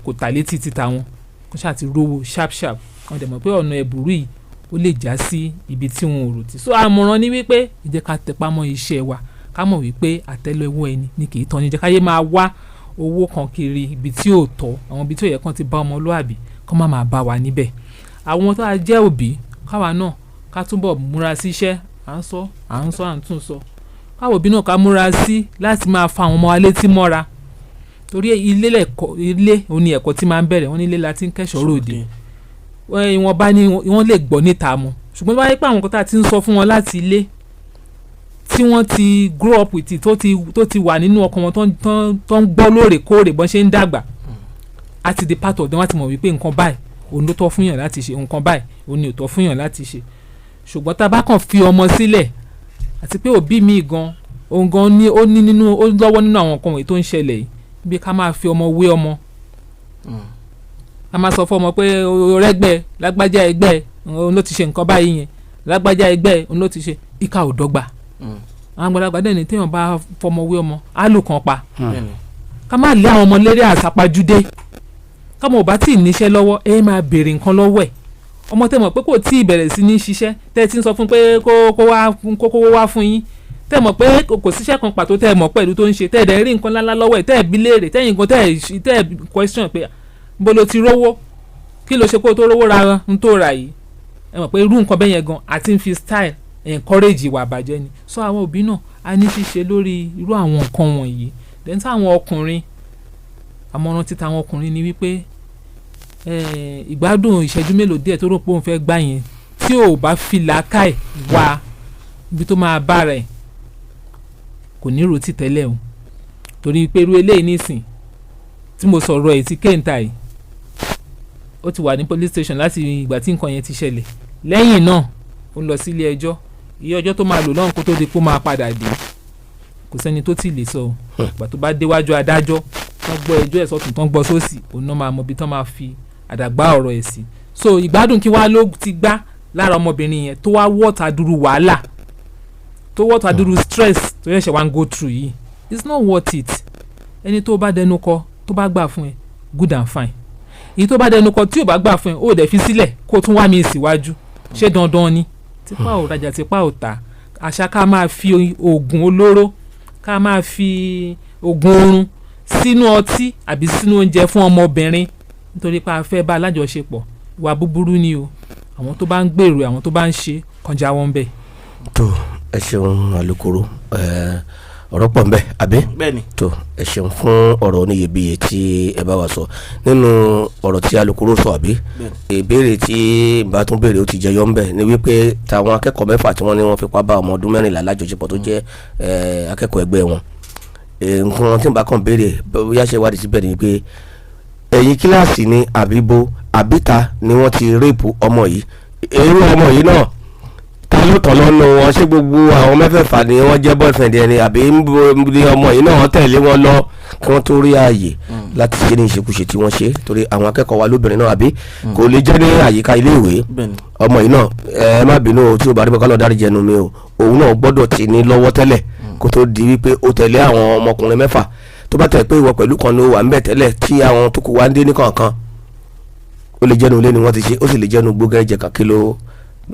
kò tà létí títa wọn, kó ṣáà ti rówó sharp sharp. Wọ́n dẹ̀ mọ̀ pé ọ̀nà ẹ̀bùrú yìí, ó lè já sí ibi tí wọn ò rò tí. So àmọ̀ràn ni wípé ẹ jẹ́ ká tẹpá mọ́ iṣẹ́ wa, ká mọ̀ wípé àtẹ́lẹwọ́ ẹni ní kì í tán ni. Jẹ́ káyé máa wá owó kan kiri ibi tí ò tọ́, àwọn ibi tí ò yẹ kán ti bá ọmọlúàbí, kán má máa bá wa níbẹ̀. Àwọn tó a jẹ́ òbí, káwa náà ká túbọ̀ múra síṣẹ́. À ń sọ, à ń sọ, à ń tún sọ, káwọn òbí náà ká múra sí láti máa fa àwọn ọmọ wa létí mọ́ra, torí ilé lẹ̀kọ́, ilé òun ni ẹ̀kọ́ tí máa ń bẹ̀rẹ̀. Wọ́n ní ilé la ti ń kẹ́ṣọ̀ọ́ ròde. Ìwọ̀nba ni wọ́n lè gbọ́ níta mu, ṣùgbọ́n tó bá yẹ pé àwọn nǹkan tá a ti ń sọ fún wọn láti ilé, tí wọ́n ti grow up with it, tó ti wà nínú ọkàn wọn, tó ń gbọ́ lóòrèkóòrè bọ́n ṣe ń dàgbà, á ti di part of them. Wọ́n ti mọ̀ wípé nǹkan báyìí òun ló tọ́ fún yàn láti ṣe, nǹkan báyìí òun ni ò tọ́ fún yàn láti ṣe. Ṣùgbọ́n tá a bá kàn fi ọmọ sílẹ̀, àti pé òbí mi gan, òun gan ní ó ní nínú, ó lọ́wọ́ nínú àwọn nǹkan wọ̀nyí tó ń ṣẹlẹ̀ yìí, bí ká máa fi ọmọ wé ọmọ, ká máa sọ fún ọmọ pé ọ̀rẹ́gbẹ́ lágbájá, ẹgbẹ́ òun ló ti ṣe nǹkan báyìí yẹn, lágbájá ẹgbẹ́ òun ló ti ṣe. Ìka ò dọ́gba. Àwọn àgbàlagbà dẹ̀ ní téèyàn bá fọmọ wé ọmọ, á lù kàn pa. Ká má lé àwọn ọmọ léré àsápajúdé. Kámọ̀ ò bá tí ì níṣẹ́ lọ́wọ́, ẹ máa béèrè nǹkan lọ́wọ́ ẹ̀. Ọmọ tẹ́ mọ̀ pé kò tí ì bẹ̀rẹ̀ sí ní ṣiṣẹ́, tẹ́ ẹ ti ń sọ fún pé kó wá kó kó wá fún yín, tẹ́ mọ̀ pé kò síṣẹ́ kan pàtó tẹ́ mọ̀ pẹ̀lú tó ń ṣe, tẹ́ ẹ dẹ̀ rí nǹkan ńláńlá lọ́wọ́ ẹ̀, tẹ́ ẹ bí léèrè, tẹ́yìn gan tẹ́ ẹ question pé bó ló ti rówó, kí ló ṣe kó tó rówó ra n tó rà yìí, ẹ mọ̀ pé irú nǹkan bẹ́yẹn gan àti ń fi style encourage ìwà àbàjẹ́ ni. So àwọn òbí náà a ní ṣíṣe lórí irú àwọn nǹkan wọ̀nyí. Then táwọn ọkùnrin, àmọ̀ràn títa àwọn ọkùnrin ni wípé ìgbádùn ìṣẹ́jú mélòó díẹ̀ tó rò pé òun fẹ́ gbà yẹn, tí ò bá fi làákàì wá ibi tó máa bá rẹ̀, kò ní rò tí tẹ́lẹ̀ o, torí pé irú eléyìí nísìn tí mo sọ̀rọ̀ ẹ̀ ti kéńtà yìí, ó ti wà ní police station láti ìgbà tí nǹkan yẹn ti ṣẹlẹ̀. Lẹ́yìn náà, ó ń lọ sí ilé ẹjọ́. Iye ọjọ́ tó máa lò lọ́hùn kó tó di pé ó máa padà dé, kò sẹ́ni tó tì lè sọ o. Ìgbà tó bá déwájú adájọ́, tán gbọ́ ẹjọ́ ẹ̀ sọ́tún, tán gbọ́ sósì, òun náà máa mọ ibi tán máa fi àdàgbà ọ̀rọ̀ ẹ̀ sí. So ìgbádùn kí wá ló ti gbá lára ọmọbìnrin yẹn tó wá wọ́ọ̀tà dúró wàhálà, tó wọ́ọ̀tà dúró stress tó yẹ ṣe wá ń go through yìí? It's not worth it. Ẹni tó bá dẹnu kọ, tó bá gbà fún ẹ, good and fine. Èyí tó bá dẹnu kọ, tí ò bá gbà fún ẹ, ó dẹ̀ fi sílẹ̀ kó tún wá mi síwájú. Ṣé dandan ni? Tipa ò rajà, tipa ò tà. Àṣà ká máa fi oògùn olóró, ká máa fi oògùn oorun sínú ọtí àbí sínú oúnjẹ fún ọmọbìnrin nítorí pé a fẹ́ bá alájọṣepọ̀, ìwà búburú ni o. Àwọn tó bá ń gbèrò, àwọn tó bá ń ṣe, kọjá wọn bẹ́ẹ̀. Tó, ẹ ṣeun alukoro. Ọ̀rọ̀ pọ̀ nbẹ, àbí? Bẹ́ẹ̀ni. Tó, ẹ ṣeun fún ọ̀rọ̀ oníyebíye tí ẹ bá wa sọ nínú ọ̀rọ̀ tí alukoro sọ, àbí? Ìbéèrè tí bá tún béèrè, ó ti jẹyọ ńbẹ ni wípé táwọn akẹ́kọ̀ọ́ 6 tí wọ́n ní wọ́n fipá bá ọmọ ọdún 14 lájọṣepọ̀, tó jẹ́ akẹ́kọ̀ọ́ ẹgbẹ́ wọn. Nǹkan tí n bá kàn béèrè, bóyá ṣe wádìí síbẹ̀ ni pé ẹ̀yìn kíláàsì ni àbí bo àbíta ni wọ́n ti rape ọmọ yìí? Irú ọmọ yìí náà, ta ló tọ̀ lọ́nà wọn? Ṣé gbogbo àwọn mẹ́fẹ̀ẹ̀fà ni wọ́n jẹ́ boyfriend ẹni, àbí ń bo ní ọmọ yìí náà tẹ̀lé wọn lọ kí wọ́n tó rí ààyè láti ṣe ní ìṣekúṣe tí wọ́n ṣe? Torí àwọn akẹ́kọ̀ọ́ wa lóbìnrin náà, àbí kò lè jẹ́ ní àyíká iléèwé? Ọmọ yìí náà, ẹ má bínú o, tí o bá rí bẹ́ẹ̀ kọ́ lọ́ọ́ dárí jẹnu mi o, òun náà gbọ́dọ̀ ti ní lọ́wọ́ tẹ́lẹ̀ kó tó di wípé ó tẹ̀lé àwọn ọmọkùnrin 6. Tó bá tẹ̀ pé ìwọ pẹ̀lú kan ló wà ń bẹ̀ tẹ́lẹ̀ tí àwọn tó kù wá ń dé ní kọ̀ọ̀kan, ó lè jẹ́nu ilé ni wọ́n ti ṣe, ó sì lè jẹ́nu gbógẹ́jẹ kàkí ló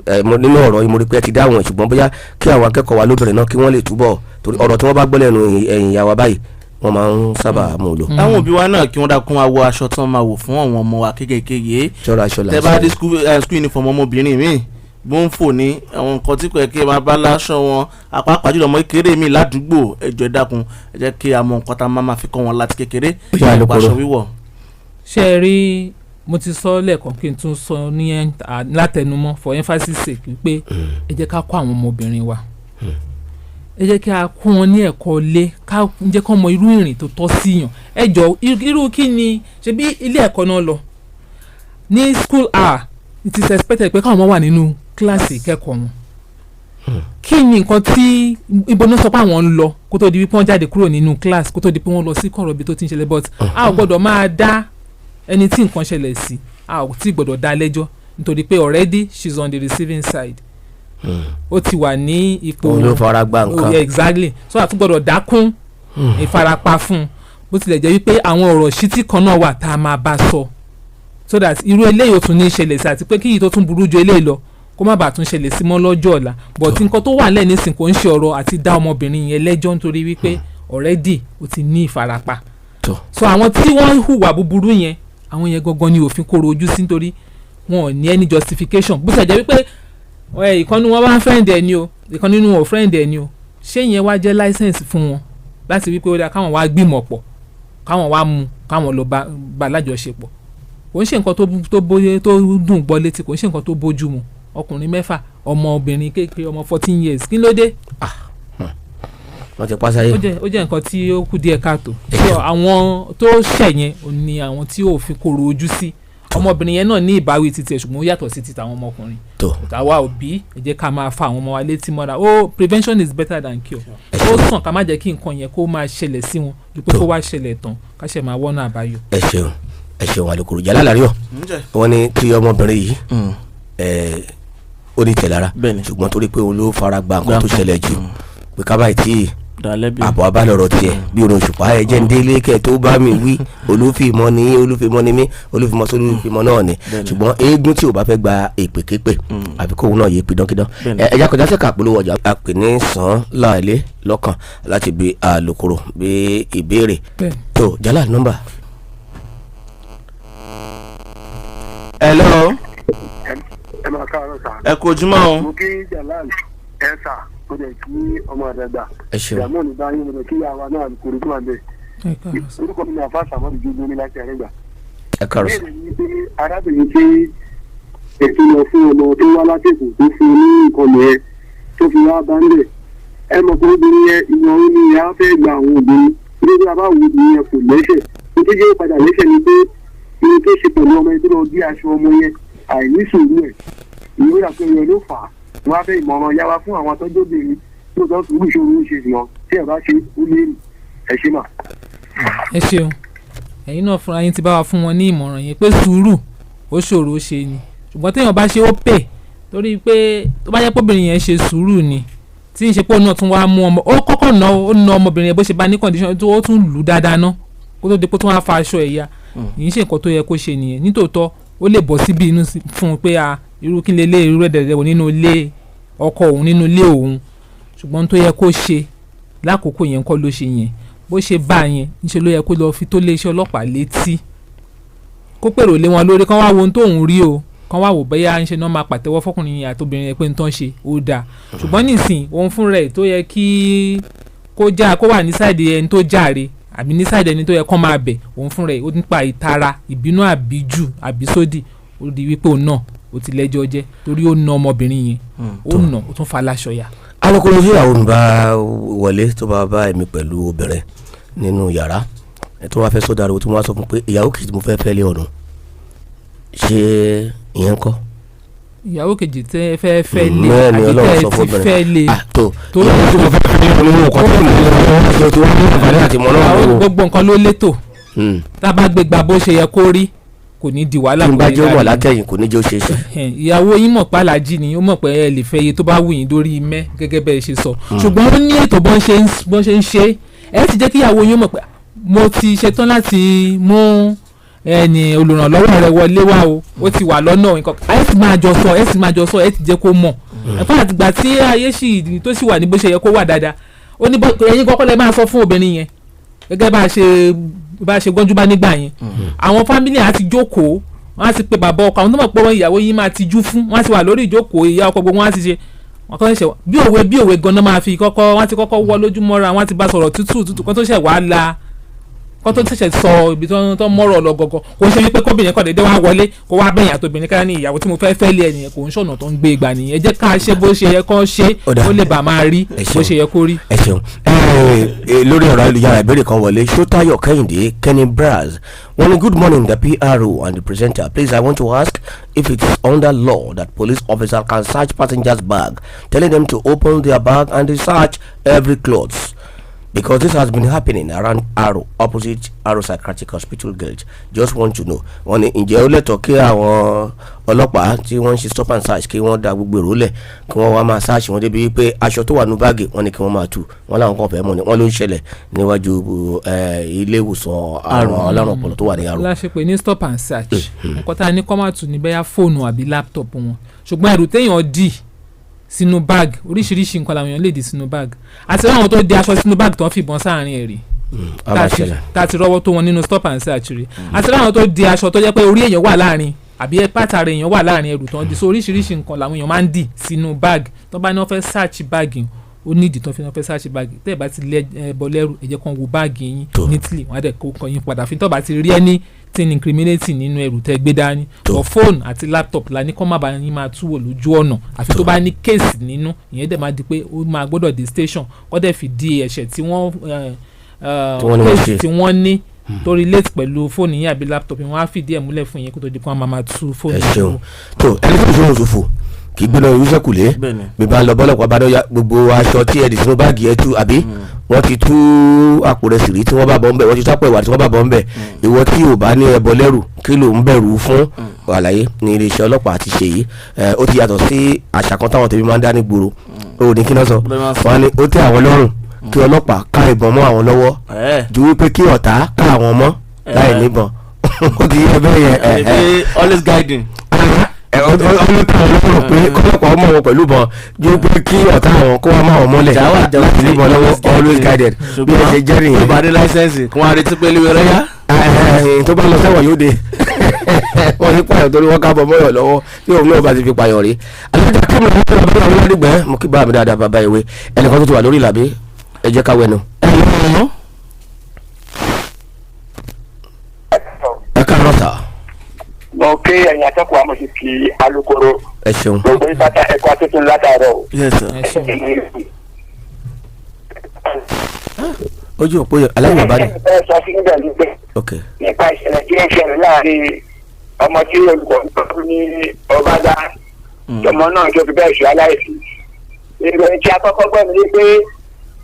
ẹ mo nínú ọ̀rọ̀ yìí. Mo rí pé ẹ ti dáhùn ẹ̀, ṣùgbọ́n bóyá kí àwọn akẹ́kọ̀ọ́ wa lóbìnrin náà kí wọ́n lè túbọ̀, torí ọ̀rọ̀ tí wọ́n bá gbọ́ lẹ́nu ẹ̀yìn ìyá wa báyìí, wọ́n máa ń sábà mú un lò. Àwọn òbí wa náà, kí wọ́n dákun wá wọ aṣọ tí wọ́n máa wò fún àwọn ọmọ wa kéékèèké yìí. Ṣọ́ra aṣọ là Tẹ ń bá sọ. dé school uniform ọmọbìnrin mi bó ń fò ní àwọn nǹkan tí kò yẹ kí ẹ máa bá láṣọ wọn, àpapọ̀ jùlọ ọmọ kékeré mi ládùúgbò. Ẹ jọ̀ọ́, ẹ dákun, ẹ jẹ́ kí a mọ nǹkan tá a máa fi kọ́ wọn láti kékeré Ó yá, nípa Alukoro. aṣọ wíwọ̀. Ṣé ẹ rí, mo ti sọ lẹ́ẹ̀kan, kí n tún sọ ní látẹnumọ́ for emphasis sake pé ẹ jẹ́ ká kọ́ àwọn ọmọbìnrin wa, ẹ jẹ́ kí a kọ́ wọn ní ẹ̀kọ́ ilé, ká jẹ́ kó mọ irú ìrìn tó tọ́ síyàn. Ẹ jọ, irú kí ni ṣebí ilé ẹ̀kọ́ náà lọ ní school hour, it is expected pé káwọn ọmọ wà nínú kíláàsì ìkẹ́kọ̀ọ́ wọn. Kí ni nǹkan tí ibo náà sọ pé àwọn ń lọ kó tó di wípé wọ́n jáde kúrò nínú class, kó tó di pé wọ́n lọ sí kọ̀rọ̀ ibi tó ti ń ṣẹlẹ̀? But a ò gbọ́dọ̀ máa dá ẹni tí nǹkan ṣẹlẹ̀ sí, a ò tí gbọ́dọ̀ dá lẹ́jọ́, nítorí pé already she is on the receiving side, ó ti wà ní ipò Òun ló fara gbá nǹkan. Oh, yeah, exactly. So a tún gbọ́dọ̀ dákún ìfarapa fún un, bó tilẹ̀ jẹ́ wípé àwọn ọ̀rọ̀ ṣítí kan náà wà tá a máa bá sọ, so that irú eléyìí ò tún ní ṣẹlẹ̀ sí, àti pé kí èyí tó tún burú ju eléyìí lọ kó má bàa tún ṣẹlẹ̀ sí mọ́ lọ́jọ́ ọ̀la. But nǹkan tó wà lẹ́ẹ̀ nísìn, kò ń ṣe ọ̀rọ̀ àti dá ọmọbìnrin yẹn lẹ́jọ́, nítorí wípé already ó ti ní ìfarapa. So àwọn tí wọ́n hùwà búburú yẹn, àwọn yẹn gangan ni òfin kóró ojú sí, nítorí wọn ò ní any justification. Bó ṣe jẹ́ wípé ìkan nínú wọn bá ń friend ẹ̀ ni o, ìkan nínú wọn ò friend ẹ̀ ni o, ṣé ìyẹn wá jẹ́ license fún wọn láti wípé ó dáa káwọn wá gbìmọ̀ pọ̀, káwọn wá mú, káwọn lọ bá lájọṣepọ̀? Kò ń ṣe nǹkan tó bóyé tó dùn gbọ́ létí, kò ń ṣe nǹkan tó bójú mu. Ọkùnrin mẹ́fà, ọmọbìnrin kékeré, ọmọ 14 years, kí ló dé? Wọ́n ti pàṣẹ. Ó jẹ́ nǹkan tí ó kù díẹ̀ káàtó. So àwọn tó ṣẹ̀ yẹn ò ní àwọn tí òfin kóró ojú sí. Ọmọbìnrin yẹn náà ní ìbáwí titi ẹ̀, ṣùgbọ́n ó yàtọ̀ sí ti tàwọn ọmọkùnrin. Àwa òbí, ẹ jẹ́ ká máa fa àwọn ọmọ wa létí mọ́ra ó. Prevention is better than cure. Ó sàn ká má jẹ́ kí nǹkan yẹn kó máa ṣẹlẹ̀ sí wọn ju pé kó wá ṣẹlẹ̀ tán, ká ṣe máa wọ́nà àbáyọ. Ẹ ṣeun, ẹ ṣeun, Alukoro. Jalal Ariyo, wọ́n ní tí ọmọbìnrin yìí ó ní tẹ̀lára, ṣùgbọ́n torí pé òun ló fara gba nǹkan tó ṣẹlẹ̀ jù, pé kábàáyì tí Dálẹ́bí. àbọ̀ abálọ̀rọ̀ tiẹ̀ bí orun òṣùpá. Ẹ jẹ́ ń délé kẹ́ tó bá mi wí. Olúfìmọ́ ni, olúfìmọ́ ni mí, olúfìmọ́ sí olúfìmọ́ náà ni. Ṣùgbọ́n eégún tí ò bá fẹ́ gba èpèképè, àbí kóun náà yé pidánkídán. Ẹ já kọjá sẹ́ka polówó ọjà, a pè ní sàn láìlé lọ́kàn láti bí alukoro bí ìbéèrè. Tó Jalal, nọ́mbà. Hello. Ẹ máa káàárọ̀ sà. Ẹ kú ojúmọ́ o. Mo kí Jalal ẹ sà, mo dẹ̀ kí ọmọ àdàgbà. Ẹ ṣeun. Ìyàmú ní báyìí, mo dẹ̀ kí àwa náà kúrú tó wà bẹ́ẹ̀. Ẹ káàárọ̀ sà. Orúkọ mi ní Àfa Sàmọ́dù Jógbó ní láti Àrẹ́gbà. Ẹ káàárọ̀ sà. Ìbéèrè mi pé arábìnrin tí ètò lọ fún ọmọ tó wá látẹ̀kù tó fún un ní nǹkan yẹn tó fi wá bá ń bẹ̀. Ẹ mọ̀ pé obìnrin yẹn, ìwọ̀n omi yẹn á fẹ́ gba àwọn obìnrin. Nítorí a bá wo obìnrin yẹn, kò lẹ́sẹ̀. Ó tó jẹ́ padà lẹ́sẹ̀ ni pé ohun tó ṣe pẹ̀lú ọmọ yẹn tó lọ bí aṣọ ọmọ yẹn, àìní sùúrù ẹ̀ ìwé àpẹẹrẹ ló fà á. Wọn á fẹ́ ìmọ̀ràn yá wa fún àwọn atọ́jú obìnrin tó tọ́ sùúrù ìṣòro ń ṣe ìyàn tí ẹ bá ṣe ó lé ẹ ṣe mà. Ẹ ṣeun. Ẹ̀yin náà fúnra yín ti bá wa fún wọn ní ìmọ̀ràn yẹn pé sùúrù ó ṣòro ṣe ni, ṣùgbọ́n téèyàn bá ṣe ó pè, torí pé tó bá jẹ́ pé obìnrin yẹn ṣe sùúrù ni, tí ń ṣe pé òun náà tún wá mú ọmọ, ó kọ́kọ́ ná, ó na ọmọbìnrin yẹn bó ṣe bá ní condition tó, ó tún lù ú dáadáa ná kó tó di pé tó wá fa aṣọ ẹ̀yà. Kì í ṣe nǹkan tó yẹ kó ṣe nìyẹn. Nítòótọ́, ó lè bọ́ síbi inú fún un pé a irú kí lè lé irú rẹ̀ dẹ̀dẹ̀ nínú ilé ọkọ òun, nínú ilé òun, ṣùgbọ́n tó yẹ kó ṣe lákòókò yẹn kọ́ ló ṣe yẹn. Bó ṣe bá yẹn, níṣẹ́ ló yẹ kó lọ fi tó léṣẹ́ ọlọ́pàá létí, kó pèrò lé wọn lórí, kán wá wo ohun tóun rí o, kán wá wò bóyá ń ṣe náà máa pàtẹ́wọ́ fọkùnrin yẹn àtobìnrin yẹn pé ń tán ṣe ó dáa. Ṣùgbọ́n nísìn, òun fún rẹ̀ tó yẹ kí kó já kó wà ní side ẹni tó jàre àbí ní side ẹni tó yẹ kó máa bẹ̀, òun fún rẹ̀ ó nípa ìtara, ìbínú àbíjù àbísódì, ó di wípé òun náà ó ti lẹ́jọ́ jẹ́, torí ó na ọmọbìnrin yẹn, ó nà, ó tún fa aláṣọ ya. Alukoro, tí ìyàwó mi bá wọlé, tó bá bá èmi pẹ̀lú obìnrin nínú yàrá ẹ, tó wá fẹ́ sọ́dọ̀ ariwo, tí mo wá sọ fún pé ìyàwó kejì mo fẹ́ fẹ́ lé ọ̀nà, ṣé ìyẹn ń kọ́? Ìyàwó kejì tẹ́ ẹ fẹ́ fẹ́ lé Bẹ́ẹ̀ ni. àbí Ọlọ́run tẹ́ ẹ sọ ti fún obìnrin. fẹ́ lé? Ah, tó ìyàwó tí mo fẹ́ fẹ́ lé ọ̀nà, mo kọ́ tó mo tó wọ́n ní àǹfààní àti mọ́ náà Ìyàwó wò. Gbogbo nǹkan ló létò. Tá a bá gbé gba bó ṣe yẹ kó rí, kò ní di wàhálà. Tí n Kò bá ní jẹ́ ó mọ̀ dàrú. látẹ̀yìn, kò ní jẹ́ ó ṣe é ṣe. Ẹ̀hẹ̀n, ìyàwó yín mọ̀ pé aláàjì ni ó mọ̀ pé ẹ lè fẹ́ iye tó bá wù yín lórí mẹ́ gẹ́gẹ́ bẹ́ẹ̀ ṣe sọ, ṣùgbọ́n ó ní ètò bọ́n ṣe ń ṣe é. Ẹ ti jẹ́ kí ìyàwó yín mọ̀ pé Mo ti ṣetán láti mú ẹni olùrànlọ́wọ́ rẹ wọlé wá o, ó ti wà lọ́nà nǹkan. Ẹ sì máa jọ sọ, ẹ sì máa jọ sọ, ẹ ti jẹ́ kó mọ̀ ẹ̀fọ́ àtìgbà tí ayé sì tó sì wà ní bó ṣe yẹ kó wà dáadáa. Ó ní ẹ̀yin kọ́kọ́ lẹ máa sọ fún obìnrin yẹn gẹ́gẹ́ bá a ṣe gbọ́njú bá nígbà yẹn. Àwọn family á ti jókòó, wọ́n á ti pe bàbá ọkọ, àwọn tó mọ̀ pé wọ́n ìyàwó yín máa ti jú fún, wọ́n á ti wà lórí ìjókòó, ìyá ọkọ gbogbo wọn á ti ṣe wọn kọ́ ṣe bí òwe bí òwe gan-an máa fi kọ́kọ́, wọ́n á ti kọ́kọ́ wọ́ lójúmọ́ra, wọ́n á ti bá sọ̀rọ̀ tútù tútù kó tó ṣẹ̀ wá la, kó tó ṣẹ̀ṣẹ̀ sọ ibi tó mọ́rọ̀ lọ gọ́gọ́. Kò ṣe wípé kóbìnrin kọ́ dédé wá wọlé, kó wá bẹ̀yìn àtòbìnrin ká ní ìyàwó tí mo fẹ́ fẹ́ lé ẹnìyẹn. Kò ń ṣọ̀nà tó ń gbé ìgbà nìyẹn. Ẹ jẹ́ ká ṣe bó ṣe yẹ kó ṣe, Ó dáa. kó lè bàa máa rí Ẹ ṣeun. bó ṣe yẹ kó rí. Ẹ ṣeun. Ẹ lórí ọ̀rọ̀ ayélujára, ìbéèrè kan wọlé. Ṣótáyọ̀ Kẹ́hìndé Kenny Braz wọ́n ní, "Good morning, the PRO and the presenter. Please, I want to ask if it's under law that police officer can search passengers' bag, telling them to open their bag and they search every clothes, because this has been happening around Aro, opposite Aro Psychiatric Hospital gate. Just want to know." Wọ́n ní ǹjẹ́ ó lẹ́tọ̀ọ́ kí àwọn ọlọ́pàá tí wọ́n ń ṣe stop and search kí wọ́n da gbogbo èrò lẹ̀, kí wọ́n wá máa search wọn débi wípé aṣọ tó wà ní báàgì wọ́n ní kí wọ́n máa tú? Wọ́n láwọn kan fẹ́ mọ̀ ni. Wọ́n ló ń ṣẹlẹ̀ níwájú ilé ìwòsàn àwọn alárùn ọpọlọ tó wà ní Aro. Láṣẹ pé ní stop and search, nǹkan tá a ní kọ́ máa tù ní bẹ́yà fóònù àbí laptop wọn, ṣùgbọ́n ẹrù téèyàn dì sínú báàgì, oríṣiríṣi nǹkan làwọn èèyàn lè dì sínú báàgì, àti láwọn tó di aṣọ sínú báàgì tó ń fìbọn sáàrin ẹ̀ rí. A máa ṣẹlẹ̀. Tá a ti rọ́wọ́ tó wọn nínú stop and search rí, àti láwọn tó di aṣọ tó jẹ́ pé orí èèyàn wà láàrin àbí pátá rẹ̀ èèyàn wà láàrin ẹrù tó ń di. So oríṣiríṣi nǹkan làwọn èèyàn máa ń dì sínú báàgì. Tó bá ní wọ́n fẹ́ search báàgì, ó nídìí tó fi wọ́n fẹ́ search báàgì. Tẹ́ ẹ̀ bá ti lẹ ẹbọ lẹ́rù, ẹ jẹ́ kán wo báàgì yín Tó. neatly, wọ́n á dẹ̀ kó kàn yín padà fi tó bá ti rí anything incriminating nínú ẹrù tẹ́ gbé dání. Tó. But phone àti laptop la ní kọ́ má bàa yín máa túwò lójú ọ̀nà, àfi tó bá ní case nínú. Ìyẹn dẹ̀ máa di pé ó máa gbọ́dọ̀ dé station, kọ́ dẹ̀ fi di ẹ̀ṣẹ̀ tí wọ́n tí wọ́n ní wọ́n case ṣe. tí wọ́n ní tó relate pẹ̀lú fóònù yín àbí laptop yín, wọ́n á fìdí ẹ̀ múlẹ̀ fún yín kó tó di pé wọ́n máa tú fóònù Ẹ yín ṣeun. wò. Tó ẹni tó ń ṣòwò ṣòfò kì í gbéná irúṣẹ́ kùlé. Bẹ́ẹ̀ni. Bí bá ń lọ bọ́lọ̀pọ̀ bá dọ́yà, gbogbo aṣọ tí ẹ dì sínú báàgì ẹ tú, àbí wọ́n ti tú àpò rẹ̀ sì rí tí wọ́n bá bọ̀ ń bẹ̀, wọ́n ti tú àpò ẹ̀wà tí wọ́n bá bọ̀ ń bẹ̀. Ìwọ tí ò bá ní ẹbọ lẹ́rù, kí ló ń bẹ̀rù fún? Àlàyé ní iléeṣẹ́ ọlọ́pàá ti ṣe yìí. Ó ti yàtọ̀ sí àṣà kan táwọn tèmi máa ń dá ní gbòòrò. Ó ní kí náà sọ, Bẹ́ẹ̀ máa sọ. wọ́n ní ó tẹ́ àwọn lọ́rùn kí ọlọ́pàá ká ìbọn mọ́ àwọn lọ́wọ́ ju wípé kí ọ̀tá ká àwọn mọ́ láì níbọn. Ó ti yẹ bẹ́ẹ̀ yẹn. Ẹ pé always guiding. Ẹ ọlọ́pàá ọlọ́pàá pé kọ́lọ́pàá ọmọ wọn pẹ̀lú bọn ju pé kí ọ̀tá àwọn kó wá máa wọn mọ́lẹ̀ Ìjà wà, ìjà wà. láti níbọn lọ́wọ́, always guided, bí ẹ ṣe jẹ́ tó nìyẹn. bá dé license, kí wọ́n á retí pé léwé rẹ̀ yá. Tó bá lọ sẹ́wọ̀n yóò dé, wọ́n ní pààyàn torí wọ́n kábọ̀ mọ́yọ̀ lọ́wọ́ tí òun náà bá ti fi pààyàn rí. Alájà kí mi ní bàbá àwọn ọlọ́dúngbẹ́ mo kí bá mi dáadáa. Bàbá ìwé ẹnìkan tó ti wà lórí ìlàbí, ẹ jẹ́ ká wẹnu. Ẹ káàárọ̀ sà. Mo kí ẹ̀yin atọ́kùn, àmọ́ sì kí alukoro. Ẹ ṣeun. Gbogbo yín pátá, ẹ̀kọ́ atótó látàárọ̀ o. Yes sir. Ẹ ṣeun. Ojú òpó yẹn aláìní bàbá ni. Ẹ sọ sí níbẹ̀ ní pé Ok. nípa ìṣẹ̀lẹ̀ tí ó ń ṣẹlẹ̀ láàrin ọmọ tí olùkọ́ ń tọ́jú ní ọbàdà, tọmọ náà tó fi bẹ́ẹ̀ ṣe aláìsí. Ìròyìn tí a kọ́kọ́ gbọ́ mi ni pé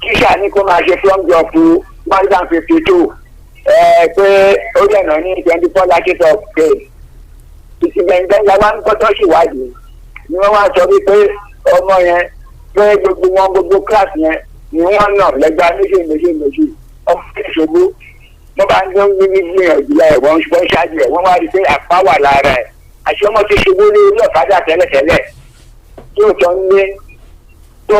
tíṣà ní kó máa ṣe from job 152, pé ó dẹ̀nà ní 24 lashes of cane. Ìsìnkú la wá ń gbọ́tọ́ ṣèwádìí ni wọ́n wá sọ wípé ọmọ yẹn, pé gbogbo wọn, gbogbo kíláàsì yẹn ni wọ́n nà lẹ́gbàá méjì méjì méjì. Ọmọ ìṣòro wọ́n bá ń gbé ní gbìyànjú ẹ̀, wọ́n wọ́n ṣáájú ẹ̀, wọ́n wá rí i pé àpá wà lára ẹ̀, àti ọmọ ti ṣubú ní orí ọ̀kadà tẹ́lẹ̀tẹ́lẹ̀ tí ò tọ́ ń gbé tó